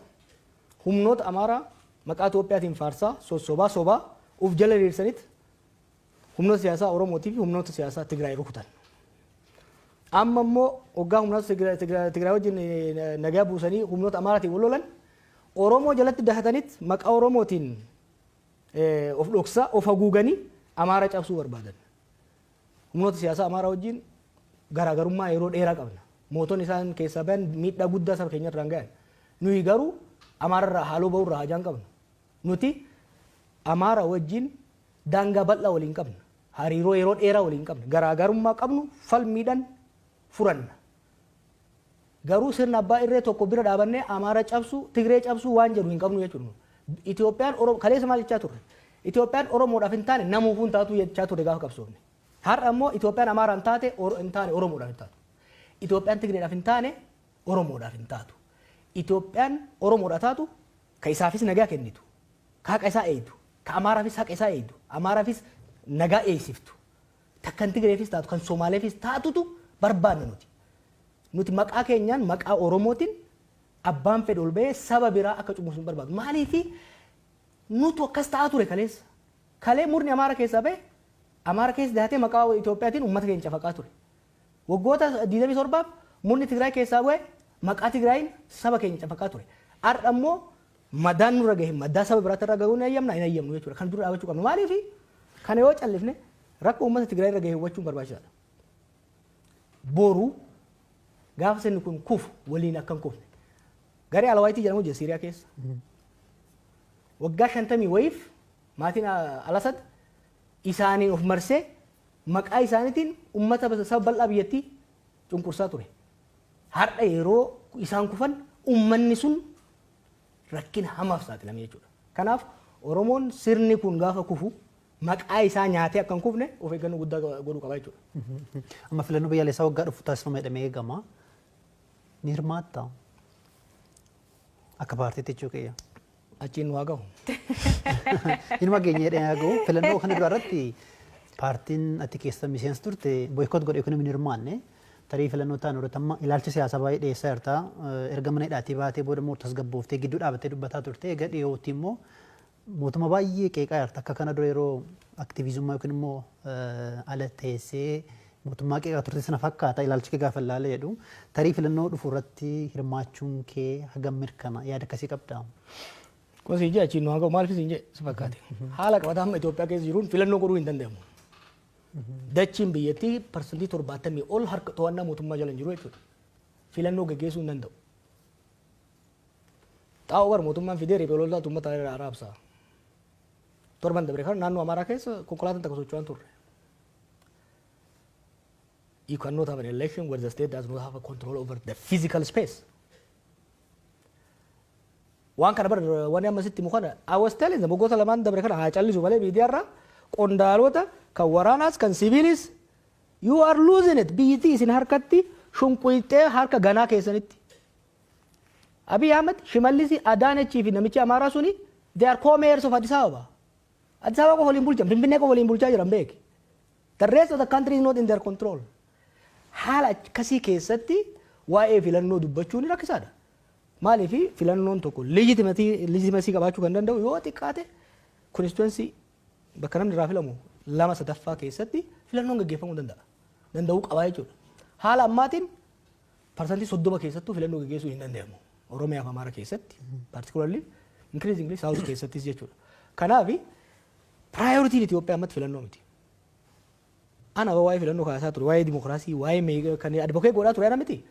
humnoota Amaaraa maqaa Itoophiyaatiin faarsaa sossobaa sobaa uf jala diriirsanitti humnoota siyaasaa Oromootii fi humnoota siyaasaa Tigraay rukutan. Amma immoo waggaa humnoota Tigraay wajjin nagaa buusanii humnoota Amaaraatiin wal lolan, Oromoo jalatti dahatanitti maqaa Oromootiin of dhoksaa of haguuganii Amaara cabsuu barbaadan. Humnoota siyaasaa Amaaraa wajjin garaagarummaa yeroo dheeraa qabna. Mootonni isaan keessaa bayan miidhaa guddaa saba keenya irraan gahan. Nuyi garuu Amaararraa haaloo bahurraa hajaan qabnu. Nuti Amaara wajjin daangaa bal'aa waliin qabna. Hariiroo yeroo dheeraa waliin qabna. Garaagarummaa qabnu falmiidhaan furanna. Garuu sirna abbaa irree tokko bira dhaabannee Amaara cabsuu, Tigree cabsuu waan jedhu hin qabnu jechuudha. Itoophiyaan Oromoo kaleessa maal jechaa turre? Itoophiyaan Oromoodhaaf hin taane namuufuu hin taatu jechaa turre gaafa qabsoofne. Har'a immoo Itoophiyaan Amaaraan taate hin taane Oromoodhaaf hin taatu. Itoophiyaan Tigreedhaaf hin taane Oromoodhaaf hin taatu. Itoophiyaan Oromoodhaaf taatu ka isaafis nagaa kennitu, ka haqa isaa eeydu, ka Amaaraafis haqa isaa eeydu, Amaaraafis nagaa eeysiftu, kan Tigreefis taatu, kan Somaaleefis taatutu barbaanna nuti. Nuti maqaa keenyaan, maqaa Oromootiin abbaan fedhe ol bahee saba biraa akka cunqursu hin barbaadu. Maaliifi? Nutu akkas ta'aa ture kaleessa. Kalee murni Amaara keessaa bahe Amaara keessa dahatee maqaa Itoophiyaatiin uummata keenya cafaqaa ture. Waggoota 27f murni Tigraay keessaa bu'e maqaa Tigraayin saba keenya cafaqaa ture. Har'a immoo madaan nurra gahe madaa saba biraatti irra gahuu hin hayyamna, hin hayyamnu jechuudha. Kan dura dhaabachuu qabnu. Maaliifi? Kana yoo callifne rakkoo uummata Tigraay irra gahe hubachuun barbaachisaadha. Boru gaafa sirni kun kufu waliin akka hin kufne. Garee Alawaayitii jedhamu jira Siiriyaa keessa. Waggaa 50 wayiif maatiin Alasad isaaniin of marsee maqaa isaaniitiin uummata saba bal'aa biyyattii cunqursaa ture. Har'a yeroo isaan kufan uummanni sun rakkina hamaaf saaxilame jechuudha. Kanaaf Oromoon sirni kun gaafa kufu maqaa isaa nyaatee akka hin kufne of eeggannoo guddaa godhuu qaba jechuudha. Amma filannoo biyyaalessaa waggaa dhufu taasifama jedhamee eegama. Ni hirmaattaa? Akka paartiitti jechuu kiyya. Achiin nu haa gahu. Inuma geenye jedhee haa gahu. Filannoo kana dura irratti paartiin ati keessa miseensa turte boycott godhe yookiin hin hirmaanne. Tarii filannoo ta'an irratti amma ilaalcha siyaasaa baay'ee dhiyeessaa jirta. Erga mana hidhaatii baatee booda immoo tasgabbooftee gidduu dhaabattee dubbataa turte. Egaa dhiyootti immoo mootummaa baay'ee qeeqaa jirta. Akka kana dura yeroo aktiivizummaa yookiin immoo ala teessee mootummaa qeeqaa turte sana fakkaata ilaalchi kee gaafa ilaale jedhu. Tarii filannoo dhufu irratti hirmaachuun kee hagam mirkana, yaada akkasii qabdaa? Kun siin jee achiin nu haa gahu. Maaliif siin jee si fakkaate? Haala qabataa amma Itoophiyaa keessa jiruun filannoo godhuu hin danda'amu. Dachiin biyyattii 70% ol harka to'annaa mootummaa jala hin jiru jechuudha. Filannoo gaggeessuu hin danda'u. Xaa'oo bar mootummaan fidee riphee loltoota uummata irraa raabsa. Torban dabre kana naannoo Amaaraa keessa konkolaataan takka socho'an turre. You cannot have an election where the state does not have a control over the physical space. Waan kana bar wanni amma sitti himu kana I was telling them waggoota lamaan dabre kana haa callisu malee miidiyaarraa qondaalota kan waraanaas kan siviilis, you are losing it, biyyittii isin harkatti shunquyxee harka ganaa keessanitti. Abiy Ahmed, Shimallisi, Adaanechii fi namichi Amaaraa suni, they are co-mayors of Addis Ababa. Addis Ababa qofa waliin bulchan, Finfinnee qofa waliin bulchaa jiran beeki. The rest of the country is not in their control. Haala akkasii keessatti waa'ee filannoo dubbachuun rakkisaadha. Maaliif? Filannoon tokko legitimacy qabaachuu kan danda'u yoo xiqqaate constituency bakka namni irraa filamu lama sadaffaa keessatti filannoon gaggeeffamuu danda'a. Danda'uu qabaa jechuudha. Haala ammaatiin 30% keessattuu filannoo gaggeessuu hin danda'amu. Oromiyaa fi Amaara keessatti particularly, increasingly South keessattis jechuudha. Kanaaf priorityn Itoophiyaa ammatti filannoo miti. Ana waa'ee filannoo kaasaa ture, waa'ee dimokiraasii, waa'ee kan advocate godhaa ture ana miti.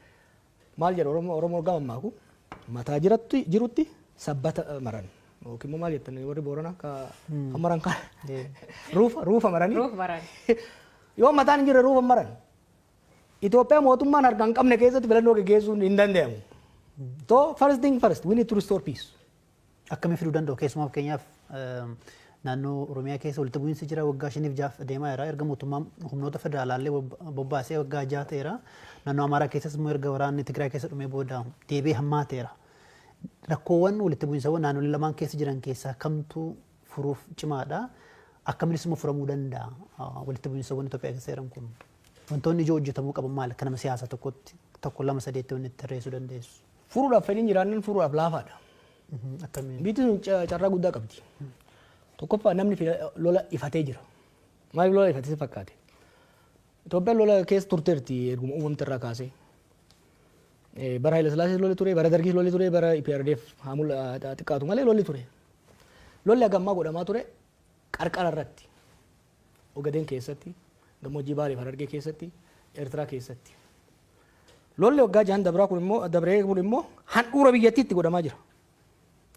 Maal jedha Oromoo? Oromoo gama ammaaku mataa jiratti jirutti sabbata maran yookiin immoo maal jettan warri Booranaa ka maran kan ruufa ruufa maranii. Ruufa maran. Yoo mataan hin jirre ruufa maran. Itoophiyaa mootummaan harka hin qabne keessatti filannoo gaggeessuun hin danda'amu. So first thing first, we need to restore peace. Akkamii fiduu danda'u? Keessumaa fakkeenyaaf naannoo Oromiyaa keessa walitti bu'iinsi jira, waggaa 5f 6f deemaa jira. Erga mootummaan humnoota federaalaallee bobbaasee waggaa 6 ta'eera. Naannoo Amaaraa keessas immoo erga waraanni Tigraay keessa dhumee booda deebi'ee hammaateera. Rakkoowwan walitti bu'iinsawwan naannolee lamaan keessa jiran keessaa kamtu furuuf cimaadha? Akkaminis immoo furamuu danda'a walitti bu'iinsawwan Itoophiyaa keessa jiran kun? Wantoonni ijoo hojjetamuu qaban maali? Akka nama siyaasaa tokkotti tokko, lama, sadeetti wanni itti tarreessuu dandeessu. Furuudhaaf fedhiin jiraannan furuudhaaf laafaadha. Akkamiin? Biyyi sun carraa guddaa qabdi. Tokkoffaa, namni lola ifatee jira. Maaliif lola ifatee si fakkaate? Itoophiyaan lola keessa turteerti erguma uumamte irraa kaasee. Bara Haile Sillaasee lolli ture, bara Dargii lolli ture, bara EPRDF haa xiqqaatu malee lolli ture. Lolli hagammaa godhamaa ture qarqara irratti. Ogadeen keessatti, gammoojjii Baalee fi Harargee keessatti, Eertiraa keessatti. Lolli waggaa 6n dabraa kun immoo dabree kun immoo handhuura biyyattiitti godhamaa jira.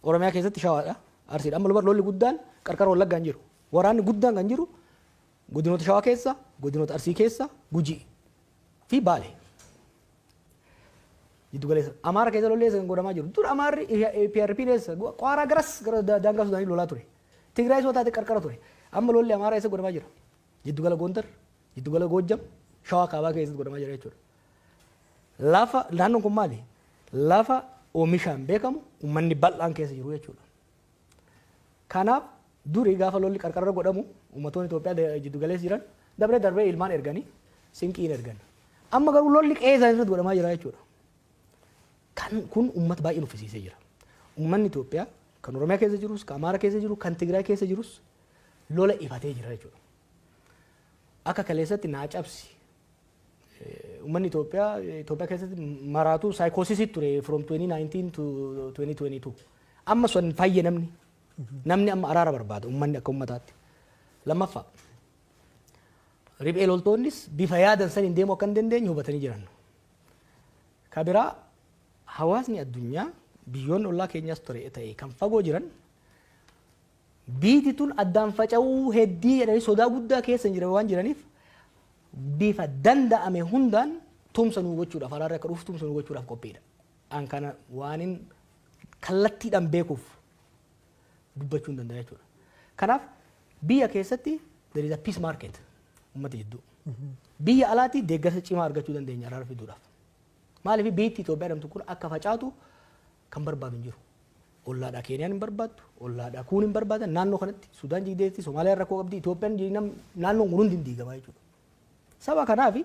Oromiyaa keessatti Shawaadha, Arsiidha. Amma lolli guddaan qarqara Wallaggaa hin jiru. Waraanni guddaan kan jiru Godinoota Shawaa keessa, godinoota Arsii keessa, Gujii fi Baale. Jiddu galeessa. Amaara keessa lolli eessa kan godhamaa jiru? Dur Amaarri PRP eessa? Qaaraa garas gara daangaa Sudaanii lolaa ture. Tigraay soo taate qarqara ture. Amma lolli Amaaraa eessa godhamaa jira? Jiddu gala Gondar, jiddu gala Goojjam, Shawaa kaabaa keessatti godhamaa jira jechuudha. Lafa naannoon kun maali? Lafa oomishaan beekamu, uummanni bal'aan keessa jiru jechuudha. Kanaaf duri gaafa lolli qarqarra godhamu, uummattoonni Itoophiyaa jiddu galeessa jiran dabree darbee ilmaan erganii sinqiin ergan. Amma garuu lolli qe'ee isaanii irratti godhamaa jira jechuudha. Kan kun uummata baay'ee nuffisiisee jira. Uummanni Itoophiyaa kan Oromiyaa keessa jirus, kan Amaara keessa jiru, kan Tigraay keessa jirus lola ifatee jira jechuudha. Akka kaleessatti naa cabsi. Uummanni Itoophiyaa Itoophiyaa keessatti maraatu psychosis ture from 2019 to 2022. Amma sun fayye namni. Namni amma araara barbaada, uummanni akka uummataatti. Lammaffaa, riphee loltoonnis bifa yaadan saniin deemuu akka hin dandeenye hubatanii jiran. Ka biraa, hawaasni addunyaa, biyyoonni ollaa keenyaas ture ta'e kan fagoo jiran, biiti tun addaan faca'uu heddii jedhanii sodaa guddaa keessa hin jiran waan jiraniif, bifa danda'ame hundaan tumsa nuu gochuudhaaf, araarri akka dhufu tumsa nuu gochuudhaaf qophiidha. An kana waanin kallattiidhaan beekuuf dubbachuu hin danda'a jechuudha. Kanaaf biyya keessatti there is a peace market uummata jidduu. Biyya alaatti deeggarsa cimaa argachuu dandeenya araara fiduudhaaf. Maaliif? Biyyi Itoophiyaa jedhamtu kun akka facaatu kan barbaadu hin jiru. Ollaadhaa Keeniyaan hin barbaaddu, ollaadhaa kuun hin barbaadan, naannoo kanatti Sudaan jigdeetti, Somaaliyaan rakkoo qabdi, Itoophiyaan, naannoon kun hundi hin diigamaa jechuudha. Saba kanaaf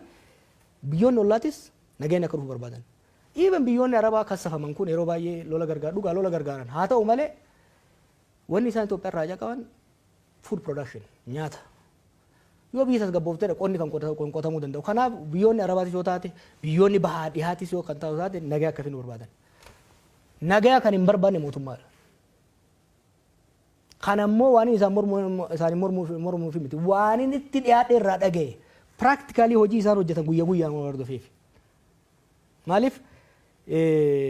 biyyoonni ollaatis nageenya akka dhufu barbaadan. Even biyyoonni Arabaa kassafaman kun yeroo baay'ee lola gargaar, dhugaa lola gargaaran haa ta'u malee, wanni isaan Itoophiyaa irraa qaban food production, nyaata. Yoo biyya tasgabboofteedha qonni kan qotamuu danda'u. Kanaaf biyyoonni Arabaatis yoo taate, biyyoonni bahaa dhihaatis yoo kan ta'u taate, nagaa akka finu barbaadan. Nagaa kan hin barbaanne mootummaadha. Kan ammoo waan isaan mormuu isaanii mormuuf miti. Waan inni itti dhiyaadhe irraa dhagaye, practically hojii isaan hojjetan guyyaa guyyaan waan hordofeef. Maaliif?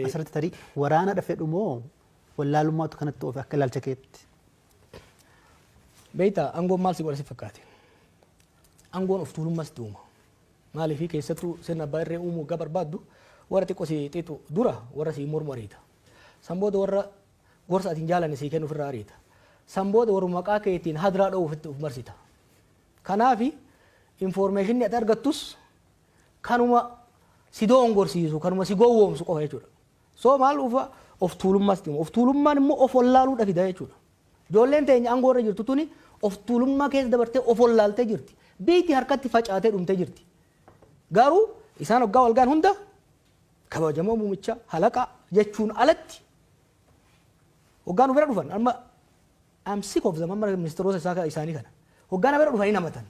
Asirratti tarii waraana dhafedhu moo wallaalummaatu kanatti oofe akka ilaalcha keetti? Beektaa, aangoon maal si godha si fakkaate? Aangoon of tuulummas itti uuma. Maaliif? Keessattuu sirna abbaa irree uumuu waggaa barbaaddu, warra xiqqoo si xiixu dura warra si mormu ariita. San booda warra gorsa ati hin jaalanne sii kennu ofirraa ariita. San booda warra maqaa keetiin hadiraa dha'uuf ofitti of marsita. Kanaafi informationni ati argattus kanuma si doongorsiisu, kanuma si gowwoomsu qofa jechuudha. So maal ufa, of tuulummaas itti uuma. Of tuulummaan immoo of wallaaluudha fida jechuudha. Ijoolleen teenya aangoo irra jirtu tuni of tuulummaa keessa dabartee of wallaaltee jirti. Biyyi harkatti facaatee dhumtee jirti. Garuu isaan waggaa walgaan hunda kabajamoo muumicha halaqa jechuun alatti waggaa nu bira dhufan, amma I'm sick of them, amma ministeerota isaanii kana waggaa na bira dhufanii namatan,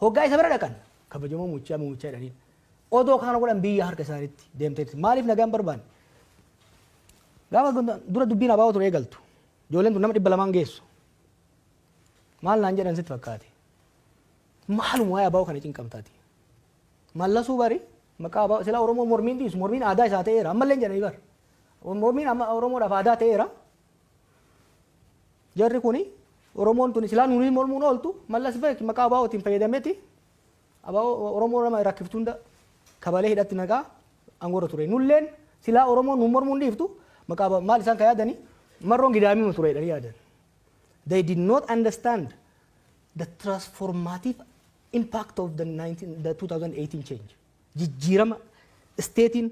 waggaa isa bira dhaqan kabajamoo muumichaa muumichaa jedhaniin. Odoo kana godhan biyya harka isaaniitti deemteetti. Maaliif nagaan barbaanne? Gaafa dura dubbiin abaa'oo ture eegaltu, ijoolleen tun nama 200 geessu maal naan jedhan sitti fakkaate? Maaluma waa'ee abaa'oo kana cinqamtaati? Mallasuu bari maqaa abaa'oo sila Oromoo mormiin dhiisu, mormiin aadaa isaa ta'eera. Ammallee jedhanii bar mormiin amma Oromoodhaaf aadaa ta'eera. Jarri kuni Oromoon tun silaa nuuni mormuun ooltu, Mallas beek maqaa abaa'ootiin fayyadameeti abaa'oo Oromoo nama rakkiftu hunda kabalee hidhatti naqaa aangoorra ture. Nulleen silaa Oromoon nu mormuun dhiiftu maqaa abaa'oo maal isaan ka yaadanii marroon gidaamii ture jedhanii yaadan. They did not understand the transformative impact of the 19, the 2018 change. Jijjiirama stateiin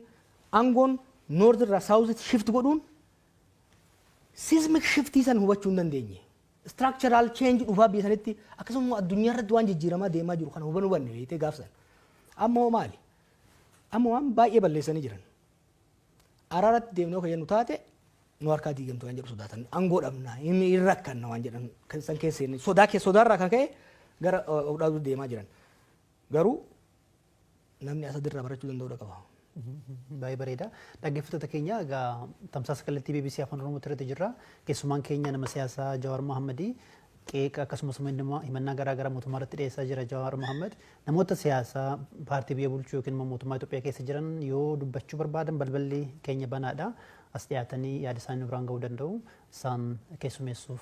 aangoon north irraa south shift godhuun seismic shiftii san hubachuu hin dandeenye. Structural change dhufaa biyya sanitti, akkasuma addunyaa irratti waan jijjiiramaa deemaa jiru kana hubanuu hubanne beektee gaafsan. Amma hoo maali? Amma waan baay'ee balleessanii jiran. Araaratti deemnee yoo jennu taate nu harkaa diigamtu waan jedhu sodaatan. Aangoo dhabna, hin rakkanna waan jedhan san keessa sodaa keessa, sodaarraa kan ka'e gara of dhaabuu deemaa jiran. Garuu namni asadirraa barachuu danda'uu qaba. Baay'ee bareeda. Dhaggeeffattoota keenya, egaa tamsaasa kallattii BBC Afaan Oromoo irratti jirra. Keessumaan keenya nama siyaasaa Jawaar Mohammadii qeeqa akkasumas himannaa garaa garaa mootummaa irratti dhiyeessaa jira Jawaar Mohammad. Namoota siyaasaa paartii biyya bulchuu yookiin immoo mootummaa Itoophiyaa keessa jiran yoo dubbachuu barbaadan balballi keenya banaadha. As dhiyaatanii yaada isaanii biraan ga'uu danda'u. Isaan keessummeessuuf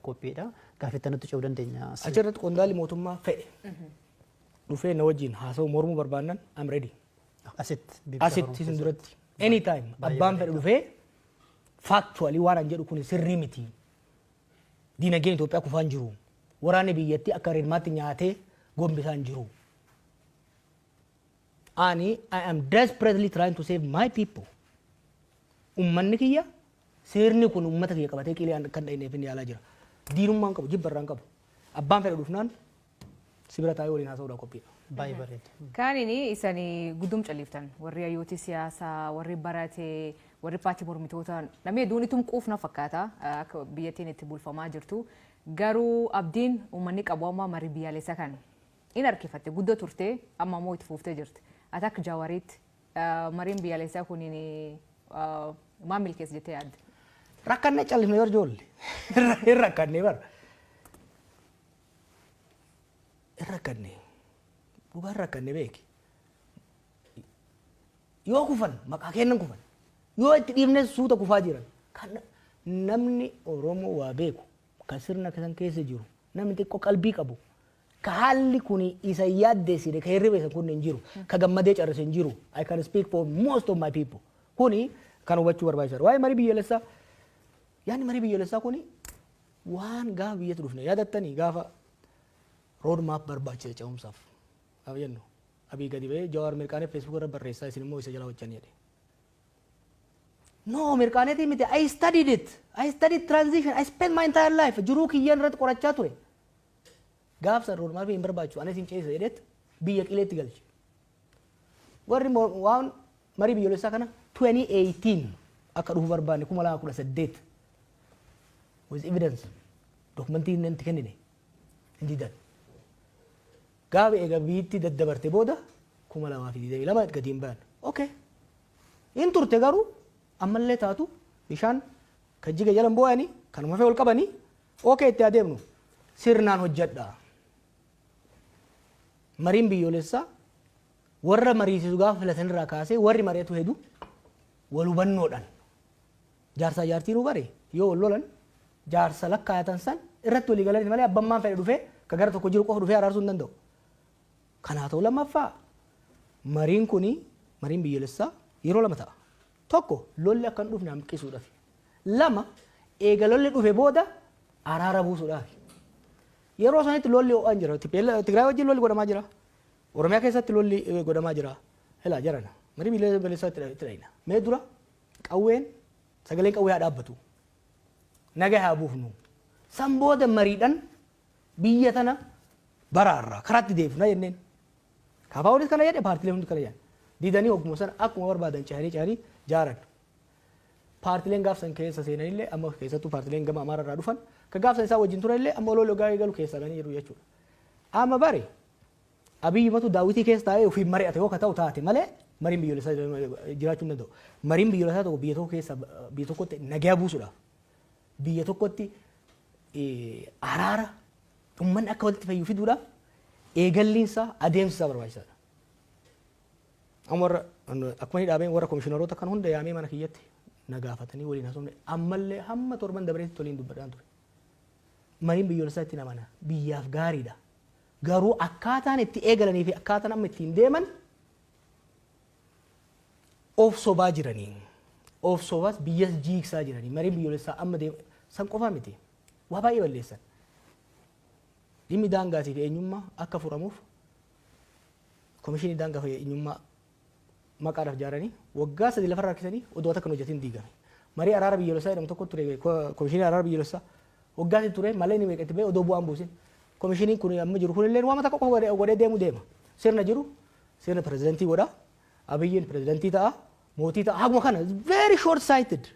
qophiidha. Gaaffii nutti ce'uu dandeenya. Achirratti qondaalli mootummaa fe'e dhufee na wajjin haasa'u mormuu barbaannan, I'm ready. Asitti. Asitti isin duratti. Anytime abbaan fedhe dhufee factually waan an jedhu kun sirrii miti. Diinagdeen Itoophiyaa kufaan jiru. Waraanni biyyattii akka reedmaatti nyaatee gombisaan jiru. Ani I am desperately trying to save my people. Ummanni kiyya, seerni kun ummata kiyya qabatee qilee kan dhahineef inni yaalaa jira. Diinummaan qabu, jibbarraan qabu. Abbaan fedhe dhufnaan sibira taa'ee waliin haasa'uudhaan qophiidha. Baay'ee bareeda. Kaanini isanii guddum calliftan, warri hayyooti siyaasaa, warri barate, warri paartii mormitoota, namni hedduun itum quufna fakkaata akka biyyattiin itti bulfamaa jirtu. Garuu abdiin uummanni qabu amma marii biyyaalessaa kan in harkifatte guddoo turte, amma immoo itti fuuftee jirti. Ati akka Jawaariitti mariin biyyaalessaa kuniin maal milkeessa jettee yaadde? Rakkannee callifne bar ijoollee. Hin rakkanne bar. Hin rakkanne. Dhugaa hin rakkanne beeki. Yoo kufan maqaa kennan kufan. Yoo itti dhiifne suuta kufaa jiran. Kan namni Oromoo waa beeku, kan sirna kan keessa jiru, namni xiqqoo qalbii qabu, ka haalli kun isa yaaddeessine, ka hirriba isa kun hin jiru, ka gammadee carrise hin jiru. I can speak for most of my people. Kuni kan hubachuu barbaachisaadha. Waa'ee marii biyyoolessaa, yaadni marii biyyoolessaa kuni waan gaafa biyyatti dhufne yaadattanii, gaafa road map barbaachisa ce'umsaaf gaafa jennu, Abii gadi ba'ee Jawaar mirqaanee Facebook irra barreessaa, isin immoo isa jala hojjan jedhe. No, mirqaaneetii miti. I studied it. I studied transition. I spent my entire life. Jiruu kiyyaan irratti qorachaa ture. Gaafsa road map hin barbaachisu, anis hin ceesisa jedheet biyya qileetti galche. Warri waan marii biyyoolessaa kana 2018 akka dhufu barbaanne, 2018, with evidence, dokumentii inni itti kennine hin didan. Gaafa eega biyyatti daddabarte booda 2022 gadi hin bayan. Okay. In turte, garuu ammallee taatu bishaan kan jiga jalan boo'anii kanuma fee ol qabanii, okay, itti adeemnu sirnaan hojjedha. Mariin biyyoolessaa warra mariisisu gaafa filatan irraa kaasee warri mari'atu hedu wal hubannoodhaan, jaarsaa jaartiin bare yoo wal lolan jaarsa lakkaayatan san irratti walii galanii malee abbammaan fedhe dhufee ka gara tokko jiru qofa dhufee araarsuu hin danda'u. Kanaa ta'u, lammaffaa mariin kuni, mariin biyyoolessaa yeroo lama ta'a. Tokko, lolli akka hin dhufne hanqisuudhaaf. Lama, eega lolli dhufe booda araara buusuudhaaf. Yeroo sanitti lolli ho'aan jira. Tigraay wajjin lolli godhamaa jira. Oromiyaa keessatti lolli godhamaa jira. Helaa jarana. Marii biyyoolessaa itti dhayina. Mee dura qawween, sagaleen qawwee haa dhaabbatu. Nagaa haa buufnu. San booda mariidhaan biyya tana baraarraa karaatti deebifna jenneen. KFOnis kana jedhe, paartileen hundi kana jedhan. Didanii hogguma sana akkuma barbaadan cehanii cehanii jaaran. Paartileen gaafsan keessa seenanillee, amma keessattuu paartileen gama Amaara irraa dhufan ka gaafsan isaa wajjin turanillee, amma oloo gaarii galu keessa galanii jiru jechuudha. Amma bari Abiyyi matu daawwitii keessa taa'ee ofiin mari'ate yoo ka ta'u taate malee mariin biyyoolessaa jiraachuu hin danda'u. Mariin biyyoolessaa tokko biyya tokko keessa, biyya tokkotti nagaa buusuudhaaf, biyya tokkotti araara uummanni akka walitti fayyu fiduudhaaf eegalliinsaa, adeemsi isaa barbaachisaadha. Amma warra akkuma inni dhaabeen warra komishiinaroota kan hunda yaamee mana kiyyatti na gaafatanii waliin haasofne, ammallee hamma torban dabareetti waliin dubbadhaan ture. Mariin biyyoolessaa itti amana, biyyaaf gaariidha. Garuu akkaataan itti eegalanii fi akkaataan amma ittiin deeman of sobaa jiranii. Of sobaas biyyas jiigsaa jiranii. Mariin biyyoolessaa amma deema san qofaa miti. Waa baay'ee balleessan. Dhimmi daangaatii fi eenyummaa akka furamuuf komishinii daangaa fi eenyummaa maqaadhaaf ijaaranii waggaa 3 lafarra harkisanii odoo takka hin hojjetin diigame. Marii araara biyyoolessaa jedhamu tokko ture, komishinii araara biyyoolessaa waggaa 3 ture malee inni meeqa itti ba'e odoo bu'aan buusin. Komishiniin kun amma jiru kunillee waan takka qofa godhee deemu deema. Sirna jiru sirna pirezidantii godha. Abiyyiin pirezidantii ta'a. Mootii ta'a. Haguma kana very short sighted.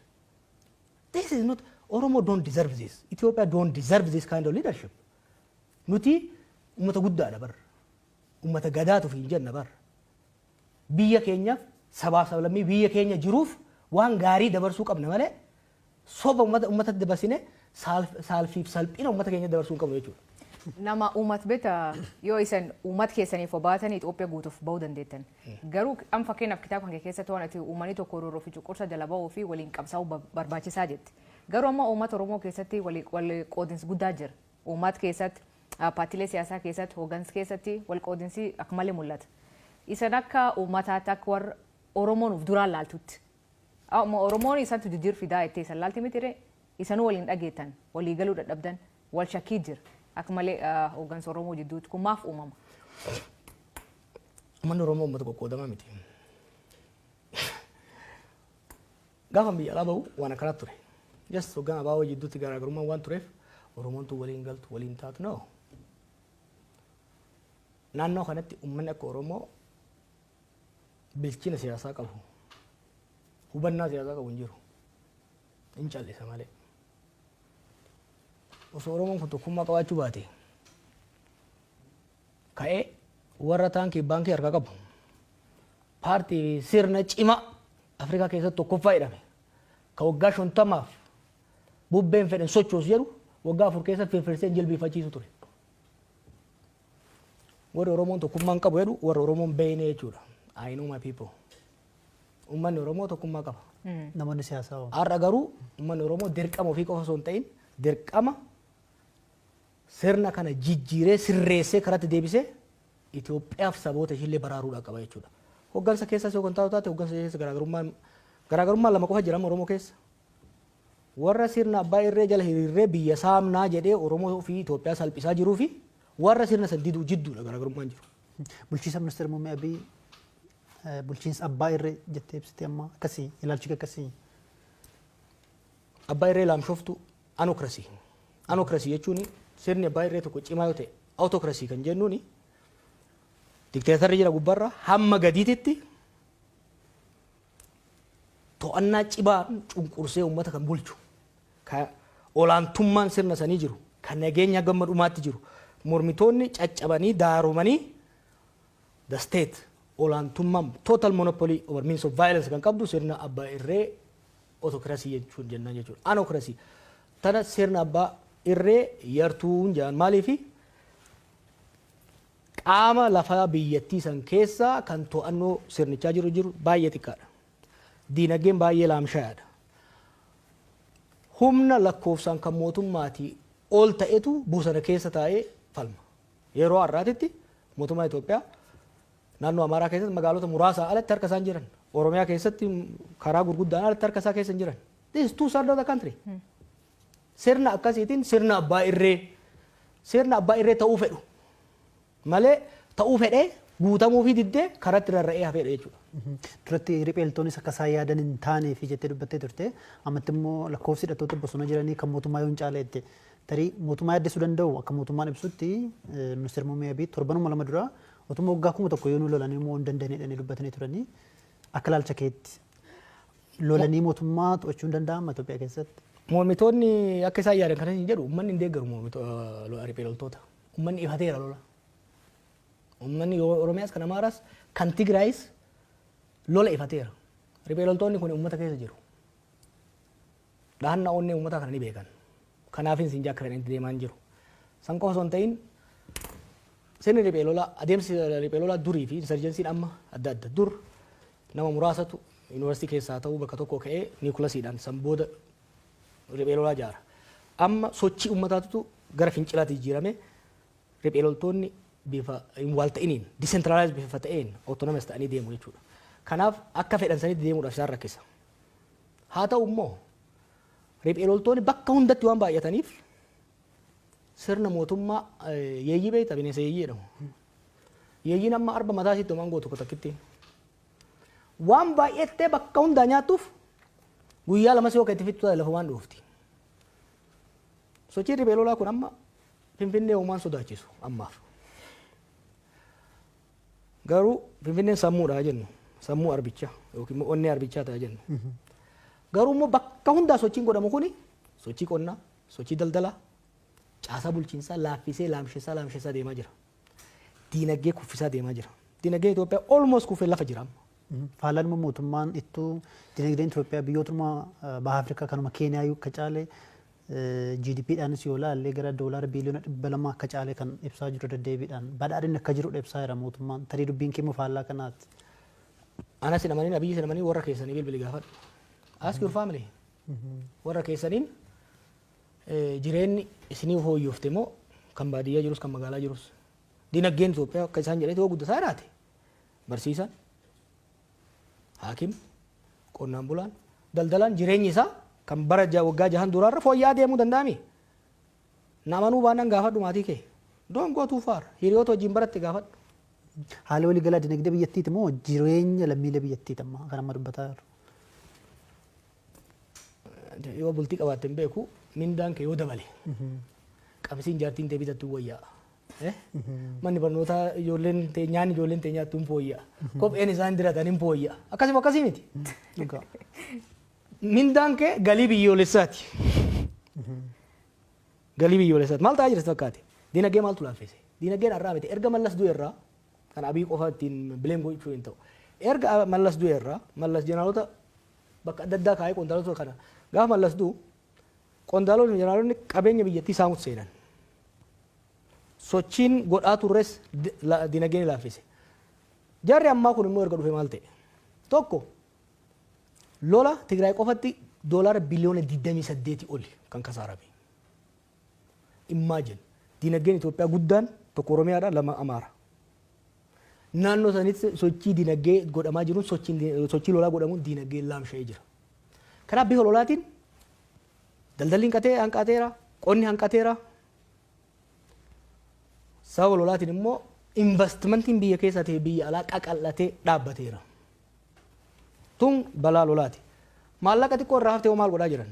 This is not, Oromo don't deserve this. Ethiopia don't deserve this kind of leadership. Nuti uummata guddaadha bar. Uummata gadaatu fi hin jenna bar. Biyya keenyaaf, sabaaf sablammii biyya keenya jiruuf waan gaarii dabarsuu qabna malee soba uummata uummatatti dabarsine saalfiif salphina uummata keenya dabarsuu hin qabnu jechuudha. Nama uummata beekta yoo isin uummata keessaniif obaatan Itoophiyaa guutuuf bahuu dandeettan. Garuu amma fakkeenyaaf kitaaba kan keessatti waan ati uummanni tokko roorroo fi cunqursa jala bahuu fi waliin qabsaa'uu barbaachisaa jetti. Garuu amma uummata Oromoo keessatti wal qoodinsi guddaa jira. Uummata keessatti, paartiilee siyaasaa keessatti, hooggansa keessatti wal qoodinsi akka malee mul'ata. Isin akka uummataatti akka warra Oromoon of duraan laaltutti. Amma Oromoon isantu jijjiir fidaa jettee isan laalti miti ree isanuu waliin dhageettan, walii galuu dadhabdan, wal shakkii jira. Akka malee hooggansa Oromoo jidduutti kun maaf uumama? Uummanni Oromoo uummata qoqqoodamaa miti. Gaafa biyya alaa bahu waan akkanaa ture. Just hoggan abaaboo jidduutti garaagarummaan waan tureef Oromoon tun waliin galtu, waliin taatu no. Naannoo kanatti uummanni akka Oromoo bilchina siyaasaa qabu, hubannaa siyaasaa qabu hin jiru. Hin callisa malee. Osoo Oromoon kun tokkummaa qabaachuu baate ka'ee warra taankii baankii harkaa qabu, paartii sirna cimaa Afrikaa keessatti tokkoffaa jedhame, ka waggaa 50f bubbeen fedhan sochoosu jedhu, waggaa 4 keessa firfirsee jilbiifachiisu ture. Warri Oromoon tokkummaa hin qabu jedhu warra Oromoon beeyne jechuudha. I know my people. Uummanni Oromoo tokkummaa qaba. Namoonni siyaasaa hoo? Har'a garuu uummanni Oromoo dirqama ofii qofa osoo hin ta'in dirqama sirna kana jijjiiree sirreessee karatti deebisee Itoophiyaaf saboota ishiillee baraaruudhaa qaba jechuudha. Hoggansa keessas yoo kan taatu taate, hoggansa keessa garaagarummaan lama qofa jira Oromoo keessa. Warra sirna abbaa irree jala hiriirree biyya saamnaa jedhee Oromoo fi Itoophiyaa salphisaa jiruu fi warra sirna san diduu jidduudha garaagarummaan jiru. Bulchiinsa Ministeera Muummee Abiy bulchiinsa abbaa irree jettee ibsite, amma akkasii ilaalchi akkasii. Abbaa irree laamshoftu, anocracy. Anocracy jechuun sirni abbaa irree tokko cimaa yoo ta'e, autocracy kan jennuuni dikteetarri jira gubbarra hamma gadiititti to'annaa cimaa cunqursee uummata kan bulchu, ka olaantummaan sirna sanii jiru, kan nageenya gamma dhumaatti jiru, mormitoonni caccabanii daaromanii, the state olaantummaan total monopoly over means of violence kan qabdu sirna abbaa irree autocracy jechuun jennaan jechuudha. Anocracy tana sirna abbaa irree yartuun jedhan. Maaliifi? Qaama lafaa biyyattii san keessa kan to'annoo sirnichaa jiru baay'ee xiqqaadha. Diinagdeen baay'ee laamshaadha. Humna lakkoofsaan kan mootummaatii ol ta'etu bosona keessa taa'ee falma. Yeroo har'aatitti mootummaa Itoophiyaa naannoo Amaaraa keessatti magaalota muraasaa alatti harka isaan jiran. Oromiyaa keessatti karaa gurguddaan alatti harka isaa keessa hin jiran. This is two third of the country. Sirna akkasiitiin sirna abbaa irree ta'uu fedhu malee ta'uu fedhee guutamuu fi diddee karatti rarra'ee hafeedha jechuudha. Duratti ripheeltoonis akka isaan yaadan hin taanee fi jettee dubbattee turte. Ammatti immoo lakkoofsi hidhattoota bosona jiranii kan mootummaa yoo hin caale jette. Tarii mootummaa yaaddessuu danda'u. Akka mootummaan ibsutti, Ministeerri Muummee Abiy torbanuma 2 dura otuma waggaa 1000 yoo nu lolanii immoo hin danda'anii jedhanii dubbatanii turanii. Akka ilaalcha keetti lolanii mootummaa to'achuu hin danda'ama Itoophiyaa keessatti? Mormitoonni akka isaan yaadan kana hin jedhu. Uummanni hin deeggaru mormitoota, riphee loltoota. Uummanni ifateera lola. Uummanni Oromiyaas, kan Amaaraas, kan Tigraayis lola ifateera. Riphee loltoonni kun uummata keessa jiru. Dhahannaa onnee uummataa kana ni beekan. Kanaafin siin akka fedhanitti deemaa hin jiru. San qofa osoo hin ta'in, sirni riphee lolaa, adeemsi riphee lolaa durii fi insurgencyn amma adda adda. Dur nama muraasatu yuunivarsiitii keessaa ta'uu bakka tokko ka'ee nucleusiidhaan san booda riphee lolaa ijaara. Amma sochii uummataatu gara fincilaatti jijjiirame, riphee loltoonni bifa hin wal ta'iniin, decentralized bifa ta'een, autonomous ta'anii deemu jechuudha. Kanaaf akka fedhan sanitti deemuudhaaf isaan rakkisa. Haa ta'u immoo riphee loltoonni bakka hundatti waan baay'ataniif sirna mootummaa yeeyyii beekta, bineensa yeeyyii jedhamu. Yeeyyiin amma arba mataa isiitti homaan gootu takkitti. Waan baay'attee bakka hundaa nyaattuuf guyyaa 2 yoo itti fixxu lafa waan dhoofti. Sochiin riphee lolaa kun amma Finfinnee uumaan sodaachisu ammaaf. Garuu Finfinneen sammuudha jennu, sammuu arbichaa yookiin immoo onnee arbichaa ta'a jennu. Garuu immoo bakka hundaa sochiin godhamu kuni sochii qonnaa, sochii daldalaa, caasaa bulchiinsaa laaffisee laamsessaa laamsessaa deemaa jira. Diinagdee kuffisaa deemaa jira. Diinagdeen Itoophiyaa almost kufee lafa jira amma. Faalaan immoo mootummaan ittuu dinagdeen Itoophiyaa biyyootuma baha Afrikaa kanuma Keeniyaa akka caale GDPdhaanis yoo ilaalle gara doolaara biiliyoona 200 akka caale kan ibsaa jiru deddeebiidhaan badhaadhinni akka jirudha ibsaa jira mootummaan. Tarii dubbiin kee immoo faallaa kanaati. Anas hin amanin, Abiyyi hin amanin, warra keessanii bilbili gaafadhu. Ask your family. Warra keessaniin jireenyi isinii fooyyofte moo, kan baadiyyaa jirus kan magaalaa jirus? Dinagdeen Itoophiyaa akka isaan jedhetti yoo guddataa jiraate, barsiisaan, haakim, qonnaan bulaan, daldalaan jireenyi isaa kan bara waggaa 6n duraarra fooyya'aa deemuu danda'ami. Namanuu baannaan gaafadhu maatii kee. Don't go too far. Hiriyoota wajjin baratte gaafadhu. Haala waliigalaa dinagdee biyyattiiti moo jireenya lammiilee biyyattiiti amma kan amma dubbataa jiru? Yoo bultii qabaatte hin beeku, mindaan kee yoo dabale, qabsiin jaartiin tee bitattu wayyaa. Manni barnootaa ijoolleen tee nyaanni ijoolleen tee nyaattu hin fooyya'a. Kopheen isaan diratan hin fooyya'a. Akkasuma akkasii miti. Dhugaa. Mindaan kee galii biyyoolessaati. Galii biyyoolessaati. Maal ta'aa jira si fakkaate? Dinagdee maaltu laaffise? Dinagdeen har'aa miti. Erga Mallas du'e irraa, kan Abiy qofa ittiin blame gochuu hin ta'u. Erga Mallas du'e irraa, Mallas jeneraalota bakka adda addaa kaa'ee qondaalota kana, gaafa Mallas du'u qondaalonni jeneraalonni qabeenya biyyattii saamutti seenan. Sochiin godhaa turres dinagdee ni laaffise. Jarri ammaa kun immoo erga dhufe maal ta'e? Tokko, lola Tigraay qofatti doolaara biliyoona 28 oli kan kasaarame. Imagine, dinagdeen Itoophiyaa guddaan tokko Oromiyaadha, lama Amaara. Naannoo sanitti sochii dinagdee godhamaa jiruun, sochii lolaa godhamuun dinagdeen laamsha'ee jira. Kanaaf bifa lolaatiin daldalli hanqatee hanqateera, qonni hanqateera. Sababa lolaatiin immoo investimentiin biyya keessaa ta'e biyya alaa qaqal'atee dhaabbateera. Tun balaa lolaati. Maallaqa xiqqoo irraa haftee hoo maal godhaa jiran?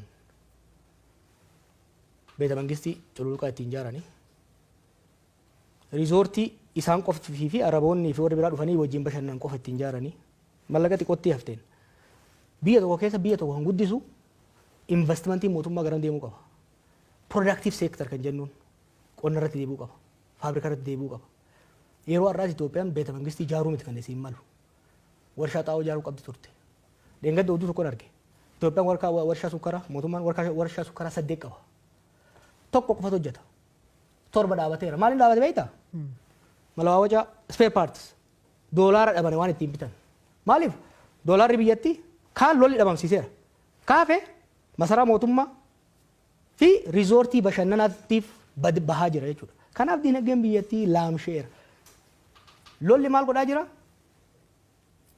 Beeta mangistii cululuqaa ittiin ijaaranii, riizoortii isaan qoftii fi Araboonni fi warri biraa dhufanii wajjin bashannan qofa ittiin ijaaranii mallaqa xiqqootti hafteen. Biyya tokko keessa biyya tokko kan guddisu investimentiin mootummaa garam deemuu qaba? Productive sector kan jennuun qonna irratti deebi'uu qaba. Faabrikaa irratti deebi'uu qaba. Yeroo har'aas Itoophiyaan beeta mangistii ijaaruu miti kan isiin malu. Warshaa xaa'oo ijaaruu qabdi turte. Dheengadda oduu tokkon arge. Itoophiyaan warshaa sukkaraa, mootummaan warshaa sukkaraa saddeet qaba. Tokko qofatu hojjeta. Torba dhaabateera. Maaliin dhaabate beektaa? Malawaawacaa, spare parts. Doolaara dhabane waan ittiin bitan. Maaliif? Doolaarri biyyattii kaan lolli dhabamsiiseera. Kaafe masaraa mootummaa fi riizoortii bashannanaatiif bahaa jira jechuudha. Kanaaf dinagdeen biyyattii laamsheera. Lolli maal godhaa jira?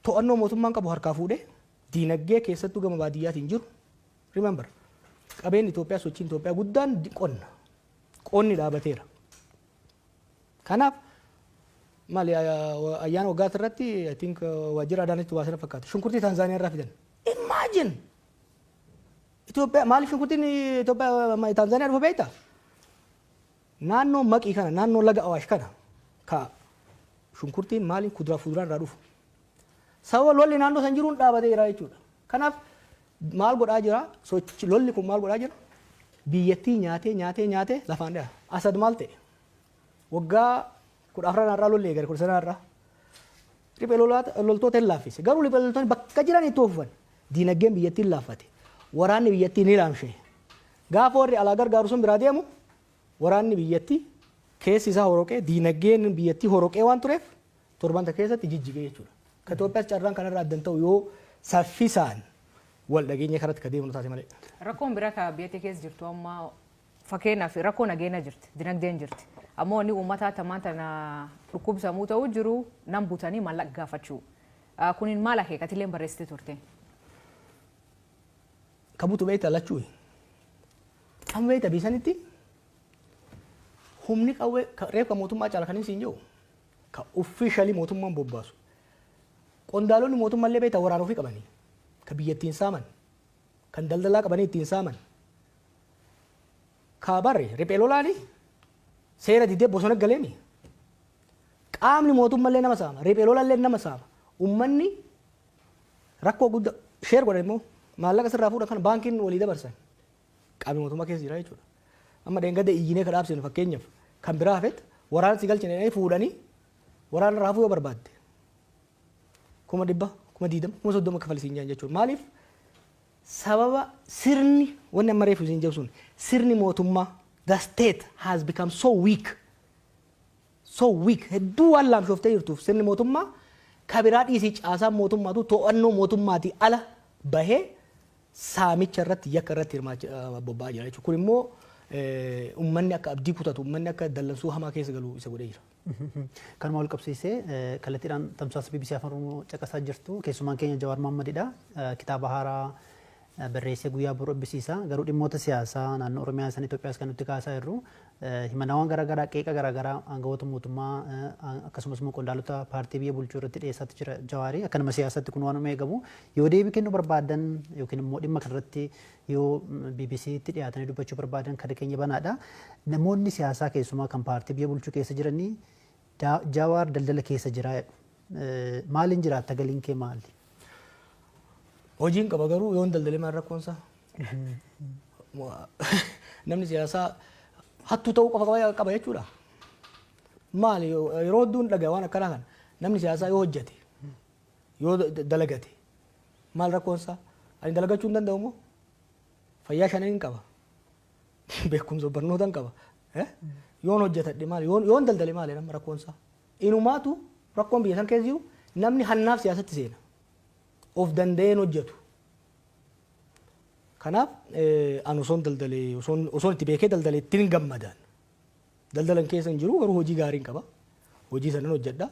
To'annoo mootummaan qabu harkaa fuudhee dinagdee keessattuu gama baadiyyaatiin jiru. Remember, qabeenyi Itoophiyaa, sochiin Itoophiyaa guddaan qonna. Qonni dhaabateera. Kanaaf maali, ayyaana waggaati irratti, I think, waajjira Adaanitti waa sana fakkaata. Shunkurtii Taanzaaniyaa irraa fidan. Imagine! Itoophiyaa maaliif shunkurtiin Itoophiyaa Taanzaaniyaa dhufa beektaa? Naannoo Maqii kana, naannoo laga Awaash kana ka shunkurtiin maaliin kuduraa fuduraan irraa dhufu. Sababa lolli naannoo san jiruun dhaabateera jechuudha. Kanaaf maal godhaa jira? Sochi lolli kun maal godhaa jira? Biyyattii nyaatee nyaatee nyaatee lafaan dhaha. Asad maal ta'e? Waggaa 14 irraa lolli eegale, 19 irraa. Riphee loltoota hin laaffise. Garuu riphee loltoonni bakka jiran itti oofan. Diinagdeen biyyattii hin laaffate. Waraanni biyyattii ni laamshe. Gaafa warri alaa gargaaru sun biraa deemu, waraanni biyyattii keessi isaa horoqee, diinagdeen biyyattii horoqee waan tureef torbanta keessatti jijjigee jechuudha. Ka Itoophiyaas carraan kanarraa addan ta'u yoo saffisaan wal dhageenya kanatti ka deemnu taate malee. Rakkoon biraa ka biyya keessa jirtu amma, fakkeenyaaf rakkoo nageenya jirti, dinagdeen jirti. Ammoo inni uummataa tamaan tana dhukkubsamuu ta'uu jiru nam butanii maallaqa gaafachuu. Kunin maal akeekatillee barreessitee turte? Ka butu beektaa lachuu. Amma beektaa biisanitti humni qawwee reeffa mootummaa caala kan hin jiru ka officially mootummaan bobbaasu. Qondaalonni mootummaallee beektaa waraana ofii qabanii ka biyya ittiin saaman, kan daldalaa qabanii ittiin saaman. Ka barre riphee lolaani seera didee bosona galeemi. Qaamni mootummaallee nama saama, riphee lolaallee nama saama. Uummanni rakkoo guddaa share godhan immoo maallaqa sirraa fuudhan kana baankiin walii dabarsan. Qaamni mootummaa keessa jira jechuudha. Amma dheengadda iyyinee ka dhaabsinu, fakkeenyaaf kan biraa hafet, waraana si galchine fuudhanii waraana raafuu yoo barbaadde 100,000, 20,000, 30,000 kafalisiin jiran jechuudha. Maaliif? Sababa sirni wanni amma reefu isin jedhu sun, sirni mootummaa, the state has become so weak, so weak, hedduu waan laamshooftee jirtuuf, sirni mootummaa kabiraa dhiisii, caasaan mootummaatu to'annoo mootummaatii ala bahee saamicha irratti, yakka irratti hirmaachaa bobba'aa jira jechuudha. Kun immoo uummanni akka abdii kutatu, uummanni akka dallansuu hamaa keessa galu isa godhee jira. Kanuma wal qabsiisee, kallattiidhaan tamsaasa BBC Afaan Oromoo caqasaa jirtu. Keessumaan keenya Jawaar Mohammadidha. Kitaaba haaraa barreessee guyyaa boru eebbisiisa. Garuu dhimmoota siyaasaa naannoo Oromiyaa san Itoophiyaas kan nuti kaasaa jirru, himannawwan garaagaraa, qeeqa garaagaraa aangawoota mootummaa akkasumas immoo qondaalota paartii biyya bulchuu irratti dhiyeessaatti jira Jawaarii. Akka nama siyaasaatti kun waan eegamu, yoo deebii kennuu barbaadan yookiin immoo dhimma kanarratti yoo BBCtti dhiyaatanii dubbachuu barbaadan, kan keenya banaadha. Namoonni siyaasaa keessumaa kan paartii biyya bulchuu keessa jiranii Jawaar daldala keessa jira jedhu. Maaliin jiraatta? Galiin kee maali? Hojiin qaba, garuu yoon daldalee maal rakkoonsaa? Namni siyaasaa hattuu ta'uu qofa qaba jechuudha. Maali, yeroo hedduun dhagaa waan akkanaa kana, namni siyaasaa yoo hojjete, yoo dalagate maal rakkoonsaa? Ani dalagachuu hin danda'u moo? Fayyaa shanan hin qaba. Beekumsa barnoota hin qaba. Yoon hojjetadhe maali? Yoon daldale maali nama rakkoonsaa? Inumaatu rakkoon biyya san keessa jiru namni hannaaf siyaasatti seena. Of danda'een hojjetu. Kanaaf ani osoon daldalee, osoon itti beekee daldalee ittiin gammadan. Daldalan keessa hin jiru, garuu hojii gaariin qaba. Hojii sanan hojjedha.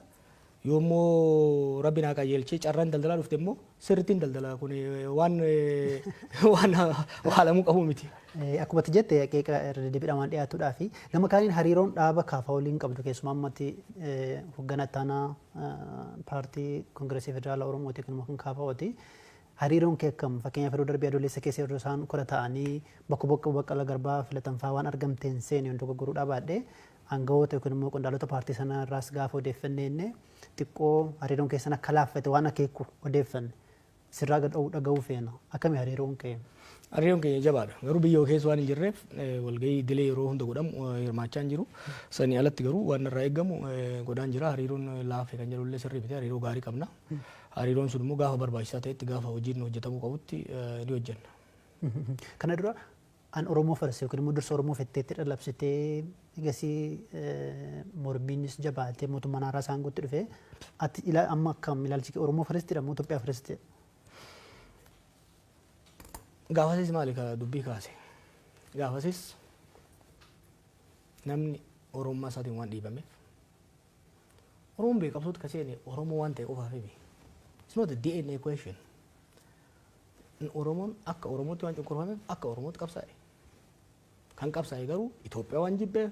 Yoommoo Rabbi naa qajeelchee carraan daldalaa dhufte immoo sirrittiin daldala, kun waan waalamuu qabu miti. Akkuma ati jette, qeeqa irra deddeebiidhaan waan dhiyaatuudhaa fi gama kaaniin hariiroon dhaaba KFO waliin qabdu, keessumaa ammatti hoogganaa ittaanaa paartii Koongireesii Federaalaa Oromooti kan kan KFOti. Hariiroon kee akkam? Fakkeenyaaf, yeroo darbee Adoolessa keessa yeroo isaan kora ta'anii bakka bakka Baqqalaa Garbaa filatan fa'aa waan argamteen seene yoon dogoggoruudhaa baadhee, aangawoota yookiin immoo qondaalota paartii sana irraas gaafa odeeffanne inni xiqqoo hariiroon keessan akka laaffate waan akeeku odeeffanne. Sirraa gad dhaga'uu feena. Akkami hariiroon kee? Hariiroon keenya jabaadha. Garuu biyya keessa waan hin jirreef walgahii idilee yeroo hunda godhamu hirmaachaa hin jiru. Sanii alatti garuu waan irraa eegamu godhaan jira. Hariiroon laafe kan jedhu illee sirrii miti. Hariiroo gaarii qabna. Hariiroon sun immoo gaafa barbaachisaa ta'etti, gaafa hojiin hojjetamuu qabutti ni hojjenna. Kana dura an Oromoo first yookiin immoo dursa Oromoo fetteetti dhalabsitee, egasii mormiinis jabaatee mootummaan haaraa isaan guutti dhufee, ati amma akkam ilaalchi kee? Oromoo first moo Itoophiyaa first? Gaafasis maali ka dubbii kaase? Gaafasis namni Oromummaa isaatiin waan dhiibameef, Oromoon beekamtuutti ka seene Oromoo waan ta'e qofaaf himi. It's not a DNA question. Oromoon akka Oromootti waan cunqurfameef akka Oromootti qabsaa'e. Kan qabsaa'e garuu Itoophiyaa waan jibbeef,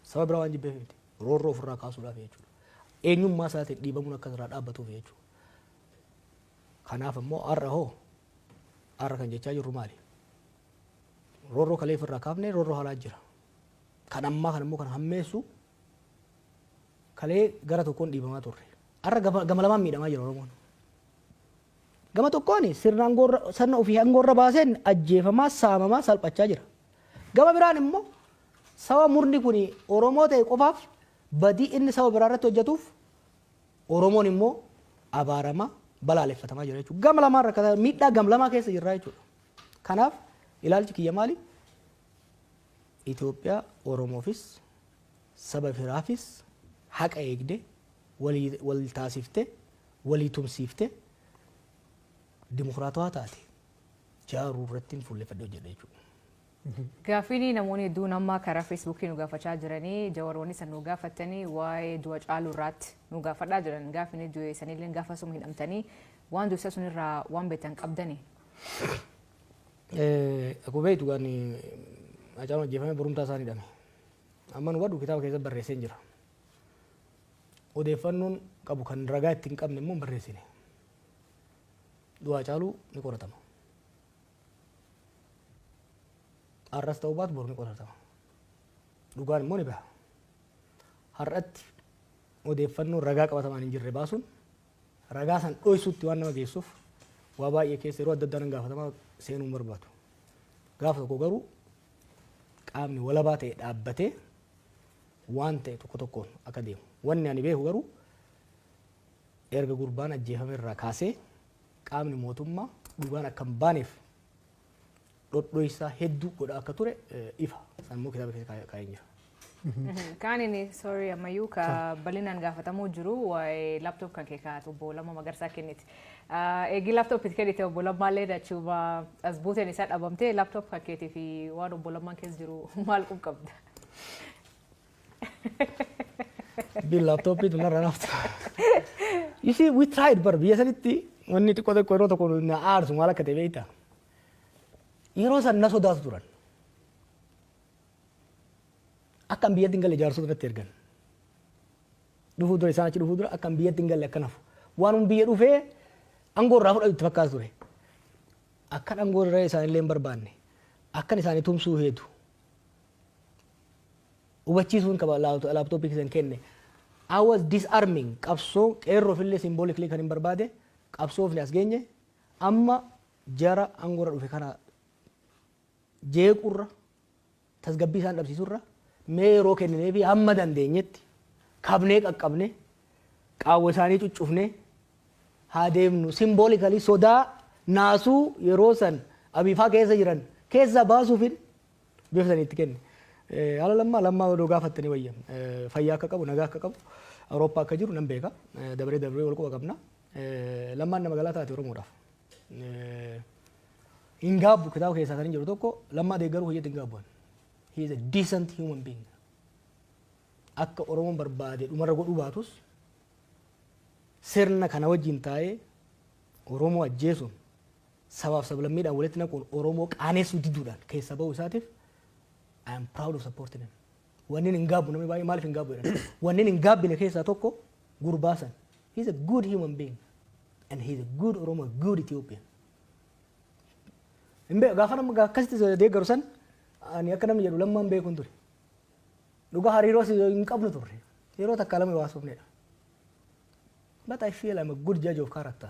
saba biraa waan jibbeef miti. Roorroo ofirraa kaasuudhaaf jechuudha. Eenyummaa isaatiin dhiibamuun akka irraa dhaabbatuuf jechuudha. Kanaaf immoo har'a hoo, har'a kan jechaa jirru maali? Roorroo kalee ofirraa kaafnee roorroo haaraa jira. Kan ammaa kan immoo kan hammeessu, kalee gara tokkoon dhiibamaa turre. Har'a gama lamaan miidhamaa jira Oromoon. Gama tokkoon sirna aangoorra, sirna ofii aangoorra baaseen ajjeefamaa, saamamaa, salphachaa jira. Gama biraan immoo saba murni kun Oromoo ta'e qofaaf badii inni saba biraa irratti hojjetuuf Oromoon immoo abaaramaa, balaaleffatamaa jira jechuudha. Gama lamaan rakkataa, miidhaa gama lamaa keessa jirra jechuudha. Kanaaf ilaalchi kiyya maali? Itoophiyaa Oromoofis saba biraafis haqa eegde, walii wal taasifte, walii tumsiifte, dimokiraatawaa taate jaaruu irratti fuulleffadhee hojjedha jechuudha. Gaaffiin namoonni hedduun amma karaa Feesbuukii nu gaafachaa jiranii, Jawaroonni san nu gaafatanii, waa'ee du'a Caaluu irraatti nu gaafadhaa jiran. Gaaffiin du'e sanillee gaafa suma hidhamtanii waan du'e sun irraa waan beektan qabdani. Akkuma beektu, gaan Hacaaluun ajjeefame borumtaa isaan hidhame. Amma nu hubadhu, kitaaba keessatti barreessee jira. Odeeffannoon qabu kan ragaa itti hin qabne immoo hin barreessine. Du'a Hacaaluu ni qoratama. Har'as ta'uu baatu boru ni qoratama. Dhugaan immoo ni baha. Har'atti odeeffannoo ragaa qabatamaan hin jirre baasuun ragaa san dhoysuutti waan nama geessuuf, waa baay'ee keessa yeroo adda addaa nan gaafatamaa, seenuu hin barbaadu. Gaafa tokko garuu qaamni walabaa ta'e dhaabbatee waan ta'e tokko tokkoon akka deemu. Wanni ani beeku garuu, erga gurbaan ajjeefame irraa kaasee qaamni mootummaa dhugaan akka hin baaneef Dhodhoisaa hedduu godhaa akka ture ifa. Sammuu kitaaba keessa kaa'een jira. Kaan inni, sorry, ammayyuu ka bal'inaan gaafatamuu jiru waa'ee laptop kan kee kaa'atu obbo Lammaa Magarsaa kenniti. Eegi laptop itti kennite, obbo Lammaallee achuma as buuteen isaa dhabamtee, laptop kan keetii fi waan obbo Lammaan keessa jiru maal qabda? Biin laaptooppiitu narra naftu. You see, we tried bar biyya sanitti. Wanni xiqqoo xiqqoo yeroo tokko na aarsu maal akka ta'e beektaa? Yeroo san na sodaatu turan. Akka an biyyatti hin galle jaarsota natti ergan. Dhufuu dura, isaan achi dhufuu dura, akka an biyyatti hin galle akka nafu. Waan biyya dhufee aangoo irraa fudhatu itti fakkaatu ture. Akkan aangoo irra isaanillee hin barbaanne. Akkan isaanii tumsuu heetu. Hubachiisuun qaba laaptooppii keessan kenne. I was disarming qabsoo qeerroofillee symbolically kan hin barbaade. Qabsoofni as geenye amma jara aangoo irra dhufe kana jeequrra, tasgabbii isaan dhabsiisurra, mee yeroo kenninee fi hamma dandeenyetti kabnee qaqqabne qaawwa isaanii cuccufne haa deemnu, symbolically sodaa naasuu yeroo san abiifaa keessa jiran keessa baasuufin bifa sanii itti kenne. Haala Lammaa, Lammaa odoo gaafattanii wayya. Fayyaa akka qabu, nagaa akka qabu, Awurooppaa akka jiru nan beeka. Dabaree dabaree wal quba qabna. Lammaan nama galaa taate Oromoodhaaf. Hin gaabbu, kitaaba keessaa kan hin jiru tokko, Lammaa deeggaruu hojjetu hin gaabbu. He is a decent human being. Akka Oromoon barbaade dhumarra godhuu baatus, sirna kana wajjin taa'ee Oromoo ajjeesuun, sabaaf sablammiidhaan walitti naquun, Oromoo qaaneessuu diduudhaan keessa bahuu isaatiif I am proud of supporting him. Wanni hin gaabbu, namni baay'ee maaliif hin gaabbu jedhan. Wanni hin gaabbine keessaa tokko gurbaa san. He is a good human being and he is a good Oromo, good Ethiopian. Hin beeku, gaafa nama akkasitti deeggaru san ani akka namni jedhu Lammaan beekuun ture. Dhugaa hariiroo hin qabnu turre. Yeroo takka lama waasofnedha. But I feel I'm a good judge of character.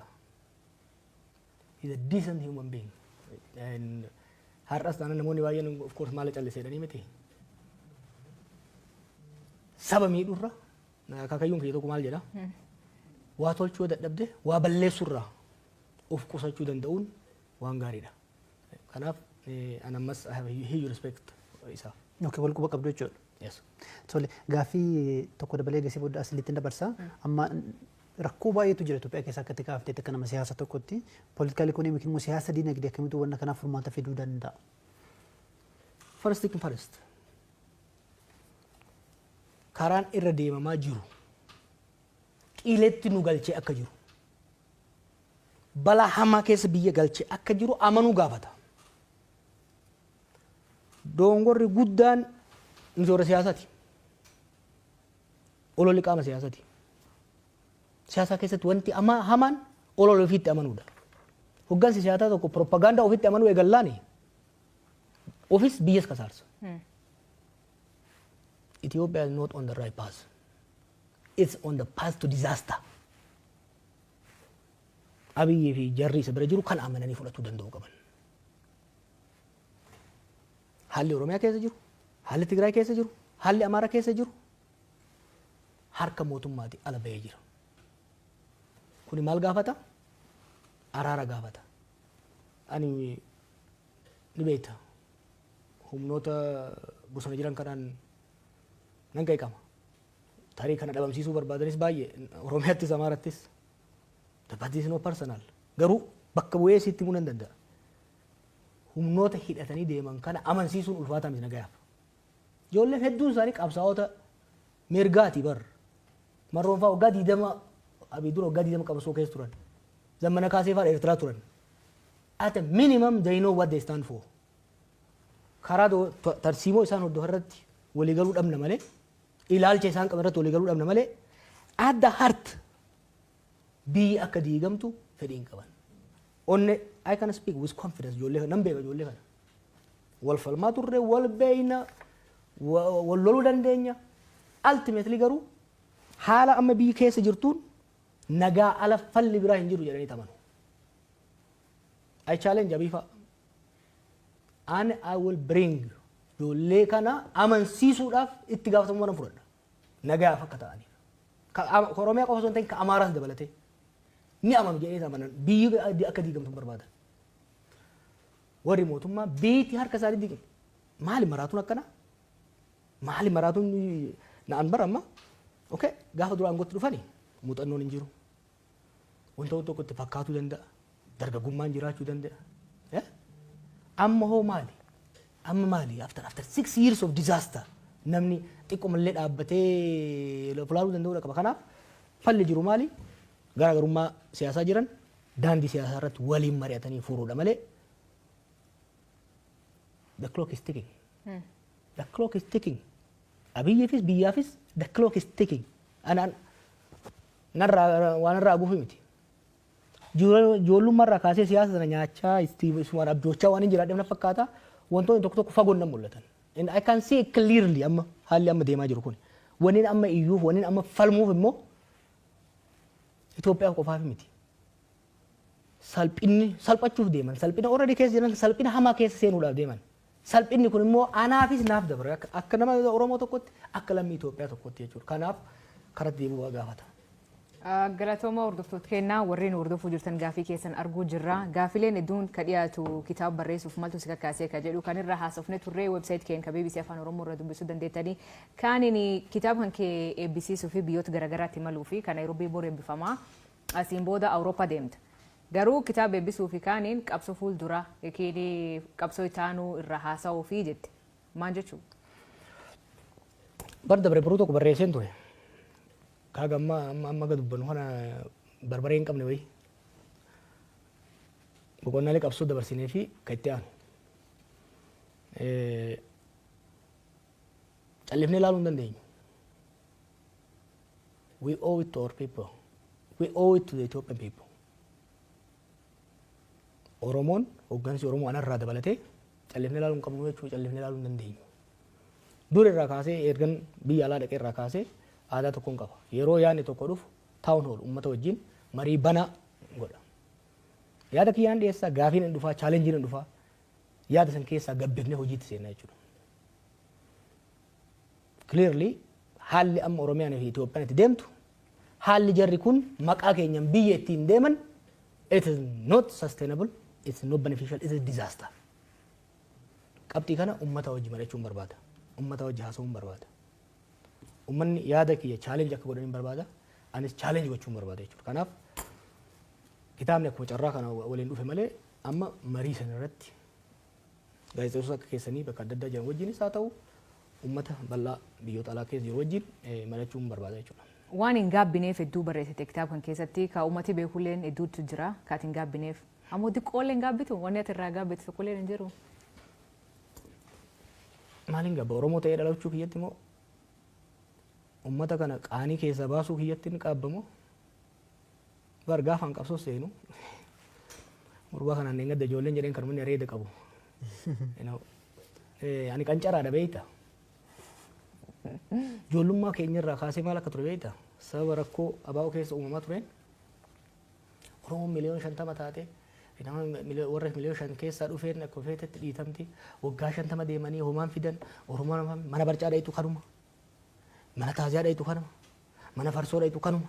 He's a decent human being. And har'as taanaan namoonni baay'een of course maal callisee jedhanii miti. Saba miidhurra, akaakayyuun kiyya tokko maal jedha? Waa tolchuu dadhabde waa balleessurraa of qusachuu danda'uun waan gaariidha. Kanaaf an ammas I have a huge respect isaaf. Okay, wal quba qabdu jechuudha. Yes. Tole, gaaffii tokko dabalee gasii booda asilitti dabarsa. Amma rakkoo baay'eetu jira Itoophiyaa keessa. Akka itti kaafteetti, akka nama siyaasa tokkotti, political economy immoo siyaasa diinagdee akkamitti wanna kanaaf furmaata fiduu danda'a? First thing first. Karaan irra deemamaa jiru qiletti nu galchee akka jiru, balaa hamaa keessa biyya galchee akka jiru amanuu gaafata. Dongorri guddaan nuti warra siyaasaati. Ololli qaama siyaasaati. Siyaasa keessatti wanti hamaan olola ofiitti amanuudha. Hoggansi siyaasaa tokko propagaandaa ofitti amanuu eegallaani ofis biyyas kasaarsa. Ethiopia is not on the right path. It's on the path to disaster. Abiyyii fi jarri isa bira jiru kan amananii fudhachuu danda'uu qaban. Haalli Oromiyaa keessa jiru, haalli Tigraay keessa jiru, haalli Amaara keessa jiru harka mootummaati ala bahee jira. Kuni maal gaafata? Araara gaafata. Ani ni beekta. Humnoota bosona jiran kanaan nan qeeqama. Tarii kana dhabamsiisuu barbaadanis baay'ee Oromiyaattis Amaarattis. But is no personal. Garuu bakka bu'ee sitti himuu nan danda'a. Humnoota hidhatanii deeman kana amansiisuun ulfaataa miti nagayaaf. Ijoolleen hedduun isaanii qabsaa'ota mirgaati bar. Marroon fa'aa waggaa 20, Abiy dura waggaa 20 qabsoo keessa turan. Zammana Kaasee fa'aa Eertiraa turan. At a minimum they know what they stand for. Karaa tarsiimoo isaan hordofan irratti waliigaluu dhabna malee, ilaalcha isaan qaban irratti waliigaluu dhabna malee, at the heart biyyi akka diigamtu fedhii hin qaban. Onne I can speak with confidence, ijoollee kana nan beeka, ijoollee kana. Wal falmaa turre, wal beeyna, wal loluu dandeenya. Ultimately garuu haala amma biyyi keessa jirtuun nagaa ala falli biraa hin jiru jedhanii amanu. I challenge Abiy fa'a. And I will bring ijoollee kana amansiisuudhaaf itti gaafatamummaa nan fudhadha. Nagaaf akka ta'aniif. Ka Oromiyaa qofa osoo hin ta'in ka Amaaraas dabalatee. Ni amanu jedhee amanan, biyyi akka diigamtu hin barbaadan. Warri mootummaa biitii harka isaanii maali maraatuun akkana? Maali maraatuun na'an bara amma? Okay, gaafa dura aangootti dhufani muuxannoon hin jiru. Wanta tokko itti fakkaatuu danda'a. Dargaggummaan jiraachuu danda'a. Amma hoo maali? Amma maali? After 6 years of disaster, namni xiqqoomallee dhaabbatee fulaaluu danda'uu qaba. Kanaaf falli jiru maali? Garaagarummaa siyaasaa jiran daandii siyaasaa irratti waliin mari'atanii furuudha malee, the clock is ticking. The clock is ticking. Abiyyiifis biyyaafis the clock is ticking. Anaan narraa waan irraa haguufi miti. Ijoollummaa irraa kaasee siyaasa sana nyaachaa, isumaan abjoochaa waan hin jiraadheef na fakkaata. Wantoonni tokko tokko fagoon nan mul'atan. And I can see clearly amma haalli amma deemaa jiru kun. Wanni amma iyyuuf, wanni amma falmuuf immoo Itoophiyaa qofaaf miti. Salphinni salphachuuf deeman, salphina already keessa jiran, salphina hamaa keessa seenuudhaaf deeman. Salphinni kun immoo anaafis naaf dabra, akka nama Oromoo tokkotti, akka lammii Itoophiyaa tokkotti jechuudha. Kanaaf karatti deebi'uu gaafata. Galatooma, hordoftoota kennaa warreen hordofuu jirtan, gaafii keessan arguu jirra. Gaafileen hedduun ka dhiyaatu kitaaba barreessuuf maaltu si kakaasee ka jedhu kan irra haasofne turre. Website keenya ka BBC Afaan Oromoo irra dubbisuu dandeettanii. Kaaniin kitaaba kan kee eebbisiisuu fi biyyoota garaagaraatti imaluu fi kan Naayiroobii bor eebbifamaa, asiin booda Awurooppaa deemta. Garuu kitaaba eebbisuu fi kaaniin qabsoo fuuldura yookiin qabsoo itaanuu irra haasa'uu fi jette. Maal jechuudha? Bar dabre baruu tokko barreesseen ture. Kaaga amma amma amma gad dubbannu kana barbaree hin qabne wayii. Boqonnaalee qabsoo dabarsinee fi kan itti aanu. Callifnee ilaaluu hin dandeenyu. We owe it to our people. We owe it to the Ethiopian people. Oromoon, hooggansi Oromoo anarraa dabalatee, callifnee ilaaluu hin qabnu jechuudha, callifnee ilaaluu hin dandeenyu. Dur irraa kaasee, ergan biyya alaa dhaqee irraa kaasee, aadaa tokkoon qaba. Yeroo yaadni tokko dhufu town hall, uummata wajjin marii banaa godha. Yaada kiyyaan dhiyeessaa, gaafiin hin dhufaa, challengeiin hin dhufaa. Yaada san keessaa gabbifnee hojiitti seenna jechuudha. Clearly haalli amma Oromiyaan fi Itoophiyaan itti deemtu, haalli jarri kun maqaa keenyan biyya ittiin deeman, it is not sustainable, it's not beneficial, it is disaster. Qabxii kana uummata wajji mari'achuun barbaada. Uummata wajji haasa'uun barbaada. Uummanni yaada kiyya challenge akka godhan barbaada. Anis challenge gochuun barbaada jechuudha. Kanaaf kitaabni akkuma carraa kana waliin dhufe malee, amma marii sana irratti gaazexeessota akka keessanii bakka adda addaa jiran wajjinis haa ta'u, uummata bal'aa biyyoota alaa keessa jiru wajjin mari'achuun barbaada jechuudha. Waan hin gaabbineef hedduu barreessite kitaaba kan keessatti, ka uummati beekulleen hedduutu jira ka ati hin gaabbineef. Ammoo xiqqoollee hin gaabbitu, wanni ati irraa gaabbitu tokkollee hin jiru. Maaliin gaabba? Oromoo ta'ee dhalachuu kiyyatti immoo, uummata kana qaanii keessaa baasuu kiyyatti hin qaabbamoo? Bar gaafaan qabsoo seenu gurbaa kanaan hin gadda ijoolleen jedheen kan inni areeda qabu. Ani qancaraadha beeyta. Ijoollummaa keenyarraa kaasee maal akka ture beeyta? Sababa rakkoo abaa'oo keessa uumamaa tureen Oromoon 50 miliyoona taate, nama warra 5 miliyoona keessaa dhufeen akka feetetti dhiitamti. Waggaa 50 deemanii homaan fidan. Oromoon mana barcaa dhayitu kanuma. Mana taaziyaa dhayitu kanuma. Mana farsoo dhayitu kanuma.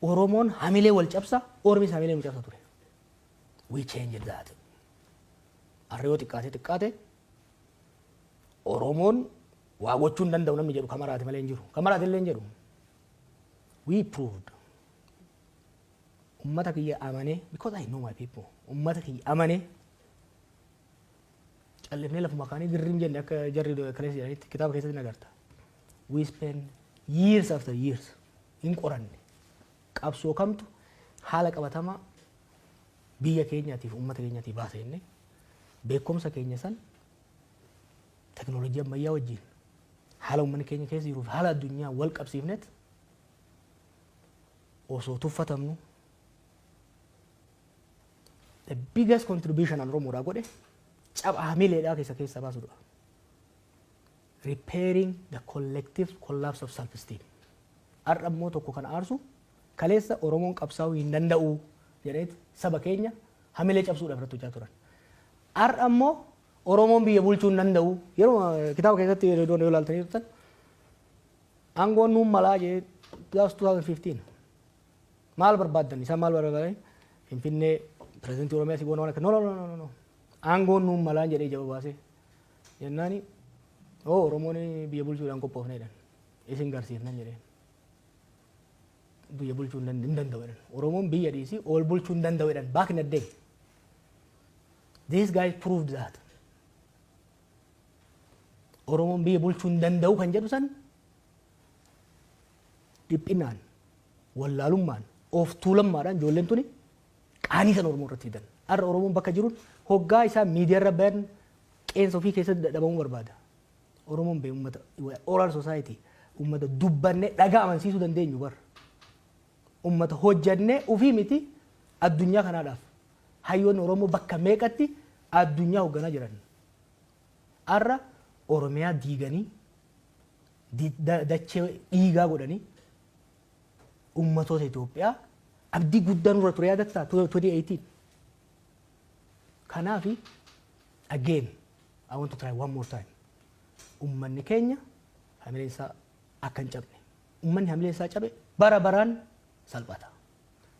Oromoon hamilee wal cabsa, Ormis hamilee wal cabsa ture. We changed that. Har'a yoo xiqqaate xiqqaate Oromoon waa gochuu hin danda'u namni jedhu kamaraati malee hin jiru. Kamaraati illee hin jedhu. We proved. Ummata kiyya amanee, because I know my people. Ummata kiyya amanee callifnee lafuma kaanii girriin jenne, akka jarri kaleessa jedhanitti kitaaba keessatti agarta. We spend years after years hin qoranne. Qabsoo kamtu haala qabatamaa biyya keenyaatiif, uummata keenyaatiif baasa jennee, beekumsa keenya san teknoolojii ammayyaa wajjin, haala uummanni keenya keessa jiruuf haala addunyaa wal qabsiifnet, osoo tuffatamnu, the biggest contribution an Oromoodhaa godhe caba hamileedhaa keessa keessaa baasudha. Repairing the collective collapse of self-esteem. Har'a immoo tokko kan aarsu, kaleessa Oromoon qabsaa'uu hin danda'u jedheet saba keenya hamilee cabsuudhaaf irratti hojjaa turan. Har'a immoo Oromoon biyya bulchuu hin danda'u. Yeroo kitaaba keessatti yeroo yoo ilaaltanii turtan, aangoon nuun malaa jee, 2015 maal barbaaddan, isaan maal barbaadan? Finfinnee, pirezidantii Oromiyaa si goona, waan akka no, no, no, no, no. Aangoon nuun malaan jedhee ija baasee. Jennaani oo Oromoon biyya bulchuudhaan qophoofne jedhan. Isin garsiifnan jedheen. Biyya bulchuu hin danda'u jedhan. Oromoon biyya dhiisii ol bulchuu hin danda'u jedhan. Back in the day. These guys proved that. Oromoon biyya bulchuu hin danda'u kan jedhu san dhiphinaan, wallaalummaan, of tuulammaadhaan ijoolleen tuni qaanii san Oromoo irratti fidan. Har'a Oromoon bakka jiruun hoggaa isaa miidiyaa irra bayan qeensa ofii keessatti dadhabamuu barbaada. Oromoon bee uummata oral society, uummata dubbannee dhagaa amansiisuu dandeenyu bara. Uummata hojjannee ofii miti addunyaa kanaadhaaf. Hayyoonni Oromoo bakka meeqatti addunyaa hoogganaa jiran. Har'a Oromiyaa diiganii, dachee dhiigaa godhanii, uummatoota Itoophiyaa abdii guddaa nurra ture yaadattaa 2018. Kanaafi again I want to try one more time. Uummanni keenya hamileen isaa akka hin cabne. Uummanni hamileen isaa cabe bara baraan salphata.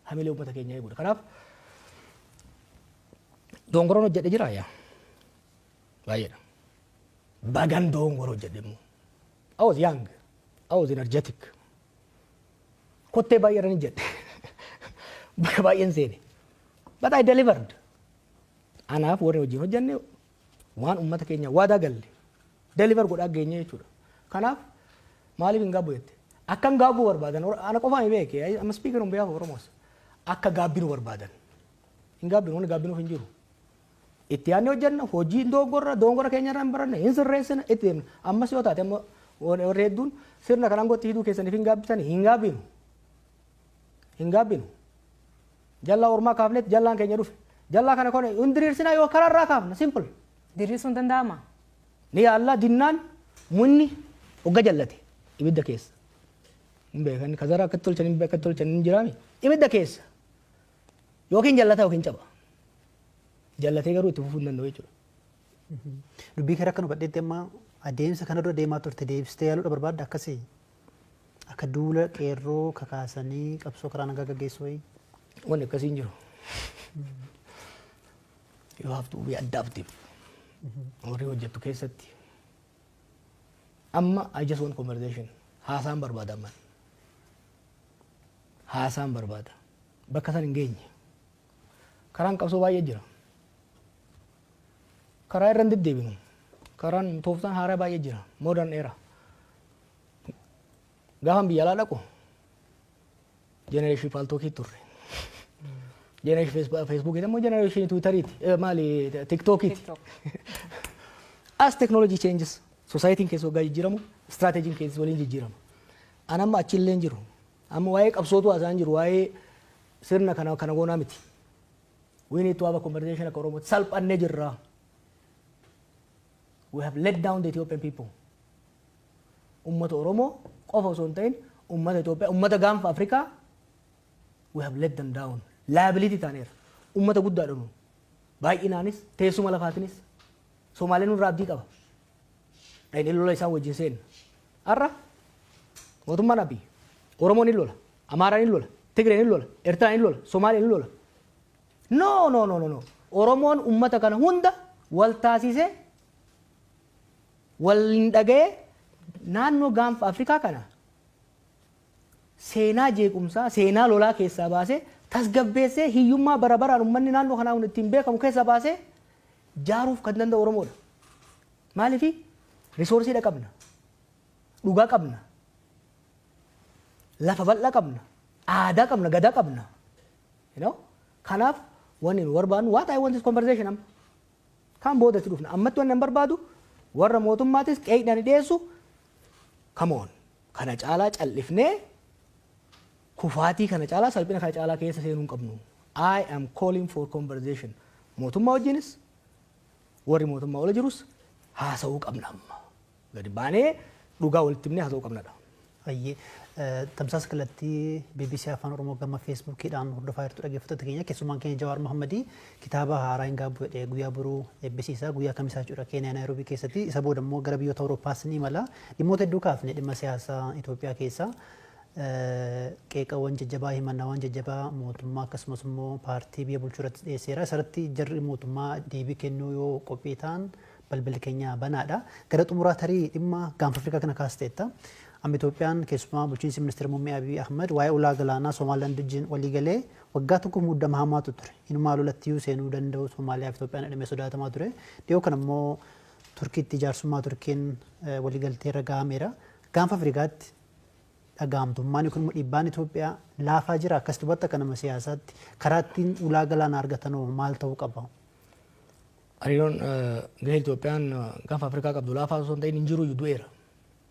Hamilee uummata keenyaa eeguudha. Kanaaf dongoroon hojjedhe jira yaa. Baay'eedha. Bagan dongoro hojjedhe immoo. I was young. I was energetic. Kottee baay'ee irra ni jedhe. Bakka baay'een seene. But I delivered. Anaaf warri wajjin hojjenne waan uummata keenya waadaa galle deliver godhaa geenye jechuudha. Kanaaf maaliif hin gaabbu jette? Akka hin gaabbuu barbaadan ana qofaan hin beeke. I'm speaking on behalf of Oromos. Akka gaabbinu barbaadan. Hin gaabbinu, wanni gaabbinuuf hin jiru. Itti yaadnee hojjenna, hojii dongorra dongora keenya irraa hin baranne, hin sirreessina, itti deemna. Ammas yoo taate amma warri hedduun sirna kanaan gotti hiduu keessaniif hin gaabbisanii, hin gaabbinu. Hin gaabbinu. Jallaa ormaa kaafnetti jallaan keenya dhufe. Jallaa kana kone hin diriirsinaa yoo karaarraa kaafna, simple. Diriirsuun danda'ama? Ni yaallaa. Dinnaan munni hogga jallate ibidda keessa. Hin beekan kazara akkatti tolchan, hin akkatti tolchan hin jiraami. Ibidda keessa. Yookiin jallata yookiin caba. Jallatee garuu itti fufuu hin danda'u jechuudha. Dubbii kee akka nu badheetti amma adeemsa kana dura deemaa turte deebistee yaaluudha barbaadda akkasii? Akka duula qeerroo kakaasanii qabsoo karaa nagaa gaggeessuu wayii? Wanni akkasii hin jiru. You have to be adaptive. Warri hojjettu keessatti. Amma I just want conversation. Haasaan barbaada amman. Haasaan barbaada. Bakka san hin geenye. Karaan qabsoo baay'ee jira. Karaa irra hin deddeebinu. Karaan tooftaan haaraa baay'ee jira. Modern era. Gaafan biyya alaa dhaqu generation Paltalkii turre. Generation Facebookii immoo generation Twitteriiti. Maali, TikTokiiti. TikTok. As technology changes, societyin keessa waggaa jijjiiramu, strategyin keessa waliin jijjiirama. An amma achillee hin jiru. Amma waa'ee qabsootu haasa'an jiru, waa'ee sirna kana kana goonaa miti. We need to have a conversation akka Oromootti. Salphannee jirra. We have let down the Ethiopian people. Ummata Oromoo qofa osoo hin ta'in ummata Itoophiyaa, ummata gaanfa Afrikaa we have let them down. Liability taaneera. Ummata guddaadha nu. Baay'inaanis teessuma lafaatinis Somaaleen nurraa abdii qaba. Dhaqnee lola isaan wajjin seenna. Har'a mootummaan Abiy Oromoon ni lola, Amaaraan ni lola, Tigreen ni lola, Eertiraan ni lola, Somaaleen ni lola. No, no, no, no, no. Oromoon ummata kana hunda wal taasisee, wal hin dhaga'ee, naannoo gaanfa Afrikaa kana seenaa jeequmsaa, seenaa lolaa keessaa baasee, tasgabbeessee, hiyyummaa bara baraan uummanni naannoo kanaa kun ittiin beekamu keessaa baasee jaaruuf kan danda'u Oromoodha. Maaliifi resourceiidha qabna, dhugaa qabna, lafa bal'aa qabna, aadaa qabna, gadaa qabna. You know? Kanaaf wanni nu barbaadnu, what I want is conversation amma. Kan boodatti dhufna. Ammatti wanni an barbaadu warra mootummaatis qeeqnaan dhiyeessu, come on. Kana caalaa callifnee kufaatii kana caalaa, salphina kana caalaa keessa seenuu hin qabnu. I am calling for conversation. Mootummaa wajjinis warri mootummaa ola jirus haasa'uu qabna amma. Gadi baanee dhugaa walitti himnee haasa'uu qabnadha. Ayyee, tamsaasa kallattii BBC Afaan Oromoo gama Facebookiidhaan hordofaa jirtu, dhaggeeffattoota keenya. Keessummaan keenya Jawaar Mohammadii kitaaba haaraa hin gaabbu jedhee guyyaa boruu eebbisiisa, guyyaa kamisaa jechuudha, Keeniyaa Naayiroobii keessatti. Isa booda immoo gara biyyoota Awurooppaas ni imala. Dhimmoota hedduu kaafne, dhimma siyaasaa Itoophiyaa keessaa. Qeeqawwan jajjabaa, himannaawwan jajjabaa mootummaa akkasumas immoo paartii biyya bulchuu irratti dhiyeesseera. Isarratti jarri mootummaa deebii kennuu yoo qophii ta'an balballi keenya banaadha. Gara xumuraa tarii dhimma gaanfa Afrikaa kana kaasteetta. Amma Itoophiyaan keessumaa bulchiinsi ministeera muummee Abiy Ahmed waa'ee ulaa galaanaa Somaaliyaand wajjin walii galee waggaa tokko muddama hamaatu ture. Inumaa lolatti seenuu danda'u Somaaliyaa fi Itoophiyaan hidhamee sodaatamaa ture. Dhiyoo kana immoo Turkiitti jaarsummaa Turkiin waliigaltee irra gahameera. Gaanfa Afrikaatti dhagahamtummaan yookiin immoo dhiibbaan Itoophiyaa laafaa jira. Akkas dubbatti akka nama siyaasaatti karaa ittiin ulaa galaanaa argatan maal ta'uu qaba? Hariiroon gahee Itoophiyaan gaanfa Afrikaa qabdu laafaa osoo hin ta'in hin jiru du'eera.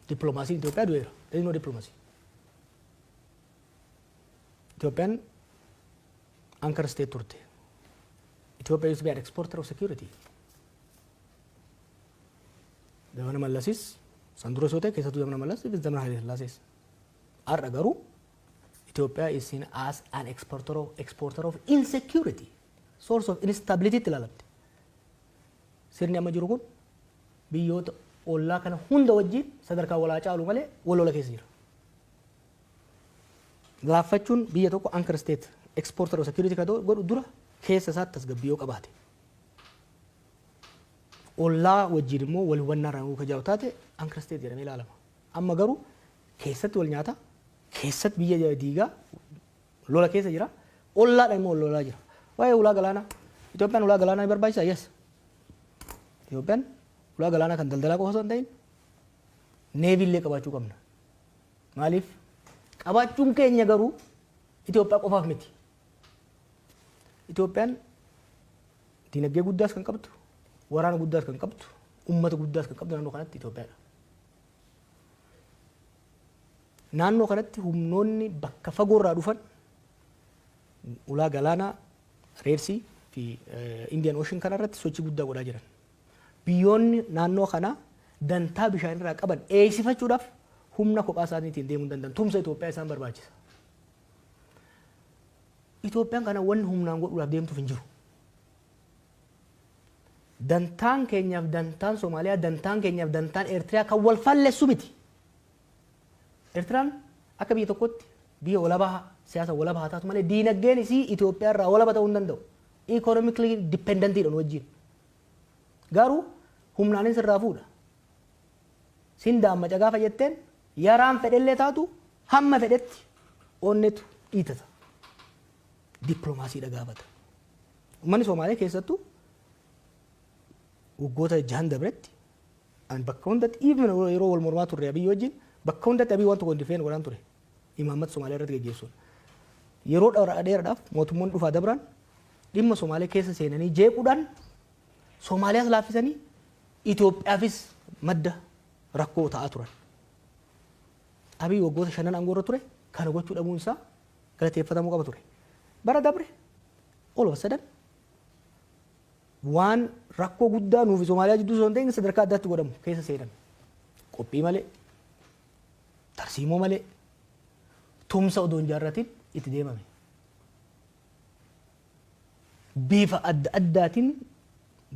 Dippiloomaasiin Itoophiyaa du'eera. There is no diplomacy. Itoophiyaan anchor state turte. Ethiopia used to be an exporter of security. Zamana Mallasis san dura osoo ta'e, keessattuu zamana Mallas, zamana Haile Sillaasees. Har'a garuu Ethiopia is seen as an exporter of insecurity, source of instability itti ilaalamte. Sirni amma jiru kun biyyoota ollaa kana hunda wajjin sadarkaa walaa caalu malee wal lola keessa jira. Laaffachuun biyya tokko anchor state exporter of security kan godhu dura keessa isaatti tasgabbii yoo qabaate. Ollaa wajjin immoo wal hubannaa irraa kan jiraatu taate anchor state jedhamee ilaalama. Amma garuu keessatti wal nyaata, keessatti biyya diigaa lola keessa jira, ollaadha immoo wal lolaa jira. Waa'ee ulaa galaanaa, Itoophiyaan ulaa galaanaa ni barbaachisaa? Yes. Itoophiyaan ulaa galaanaa kan daldalaa qofa osoo hin ta'in navy illee qabaachuu qabna. Maaliif? Qabaachuun keenya garuu Itoophiyaa qofaaf miti. Itoophiyaan dinagdee guddaas kan qabdu, waraana guddaas kan qabdu, uummata guddaas kan qabdu naannoo kanatti Itoophiyaadha. Naannoo kanatti humnoonni bakka fagoorraa dhufan ulaa galaanaa Red Sea fi Indian Ocean kanarratti sochii guddaa godhaa jiran. Biyyoonni naannoo kanaa dantaa bishaanirraa qaban eegsifachuudhaaf humna kophaa isaaniitiin deemuu hin danda'an. Tumsa Itoophiyaa isaan barbaachisa. Itoophiyaan kana wanni humnaan godhuudhaaf deemtuuf hin jiru. Dantaan keenyaaf dantaan Somaaliyaa, dantaan keenyaaf dantaan Eertiriyaa kan wal fallessu miti. Eertiraan akka biyya tokkotti biyya walabaa, siyaasa walabaa haa taatu malee, diinagdeen isii Itoophiyaa irraa walaba ta'uu hin danda'u. Economically dependentiidha nu wajjin. Garuu humnaanis irraa fuudha. Sin daammaca gaafa jetteen yaraan fedhellee taatu hamma fedhetti onnetu dhiitata. Dippiloomaasiidha gaafata. Uummanni Somaaliyaa keessattuu waggoota 6n dabretti an bakka hundatti, even yeroo wal mormaa turre Abiyyi wajjin, bakka hundatti Abiyyi waan tokko hin defend godhaan ture. Imaammata Somaaliyaa irratti geggeessuun. Yeroo dheeraadhaaf mootummoonni dhufaa dabraan dhimma Somaaliyaa keessa seenanii jeequudhaan Somaaliyaas laaffisanii Itoophiyaafis madda rakkoo ta'aa turan. Abiyyi waggoota 5n aangoo irra ture kana gochuu dhabuun isaa galateeffatamuu qaba ture. Bara dabre all of a sudden waan rakkoo guddaa nuufi Somaaliyaa jidduu osoo hin ta'in sadarkaa addaatti godhamu keessa seename. Qophii malee, tarsiimoo malee, tumsa odoo hin jaarratin itti deemame. Bifa adda addaatiin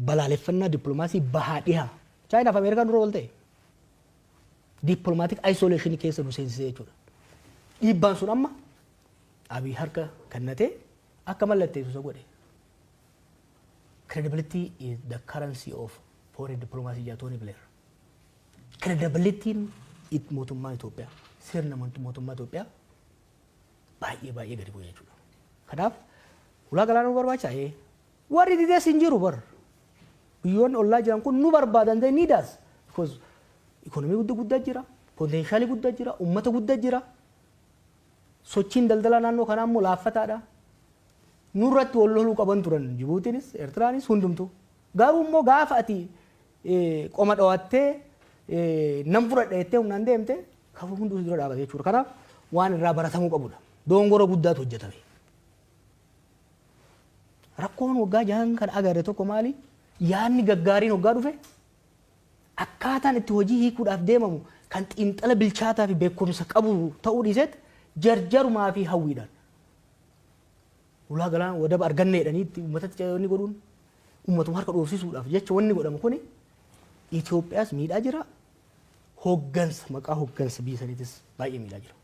balaaleffannaa dippiloomaasii bahaa dhihaa. Chaayinaaf Ameerikaan dura wal ta'e. Diplomatic isolation keessa nu seensisee jechuudha. Dhiibbaan sun amma Abiy harka kennatee akka mallatteessu isa godhe. Credibility is the currency of foreign diplomacy jedha Tony Blair. Credibilityin mootummaa Itoophiyaa, sirna mootummaa Itoophiyaa baay'ee baay'ee gadi bu'e jechuudha. Kanaaf ulaa galaanaa nu barbaachisaa? Ee. Warri didees hin jiru bar. Biyyoonni ollaa jiran kun nu barbaadan, they need us. Because ikonomii guddaa guddaa jira, potentialii guddaa jira, uummata guddaa jira. Sochiin daldalaa naannoo kanaa immoo laaffataadha. Nurratti wal loluu qaban turan Jibuutiinis, Eertiraanis hundumtuu. Garuu immoo gaafa ati qoma dhawattee nam fudhadha jettee humnaan deemte kafa hunduu si dura dhaabate jechuudha. Kanaaf waan irraa baratamuu qabudha. Dongora guddaatu hojjetame. Rakkoon waggaa 6n kan agarre tokko maali? Yaadni gaggaariin waggaa dhufe akkaataan itti hojii hiikuudhaaf deemamu kan xiinxala bilchaataa fi beekumsa qabu ta'uu dhiiseet jarjarumaa fi hawwiidhaan. Ulaa galaana wadaba arganne jedhanii itti uummatatti wanni godhuun uummatuma harka dhoofsisuudhaaf jecha wanni godhamu kuni Itoophiyaas miidhaa jira. Hoggansa, maqaa hoggansa biyya saniitis baay'ee miidhaa jira.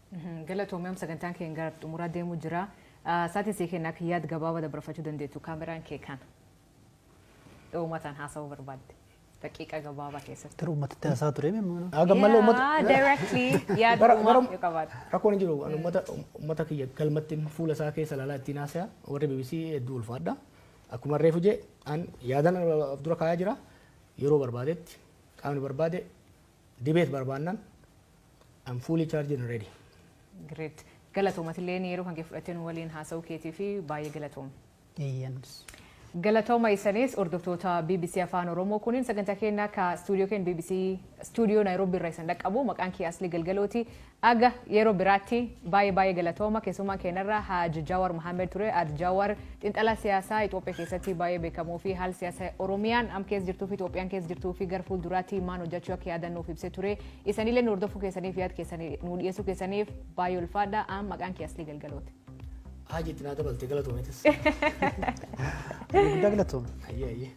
Galatoomii, sagantaan keenya gara xumuraa deemuu jira. Sa'aatiin sii kennaa akka yaada gabaabaa dabarfachuu dandeettu, kaameraan kee kana. Uummataan haasa'uu barbaadde. Daqiiqa gabaabaa keessatti. Garuu uummatatti haasaa ture meemmoo. Gammallee uummata. Directly yaada uumaa yoo qabaate. Rakkoon hin jiru. Ani uummata kiyya galmatti fuula isaa keessa ilaalaa ittiin haasaya. Warri BBC hedduu ulfaadha. Akkuma reefu jee, an yaadan of dura kaayaa jira. Yeroo barbaadetti qaamni barbaade debate barbaannan, I'm fully charged and ready. Great. Galatoomatillee yeroo kan kee fudhattee nu waliin haasa'uu keetii fi baay'ee galatooma. Eeyyanis. Galatooma isanis, hordoftoota BBC Afaan Oromoo, kunin sagantaa keenya ka stuudiyoo keenya BBC stuudiyoo Naayiroobii irraa isin dhaqqabu. Maqaan kiyya Aslii Galgalooti. Aga yeroo biraatti baay'ee baay'ee galatooma. Keessummaan keenyarra Haji Jawar Mohammed ture. Haji Jawar xiinxalaa siyaasaa Itoophiyaa keessatti baay'ee beekamoo fi haala siyaasaa Oromiyaan am keessa jirtuu fi Itoophiyaan keessa jirtuu fi gara fuulduraatti maal hojjechuu akka yaadannuuf ibsee ture. Isanillee nu hordofuu keessaniif, yaada keessanii nu dhiyeessuu keessaniif baay'ee ulfaadha. Am maqaan kiyya Aslii Galgalooti. Haji itti naa dabalte, galatoometis. Guddaa galatooma. Ayyee ayyee.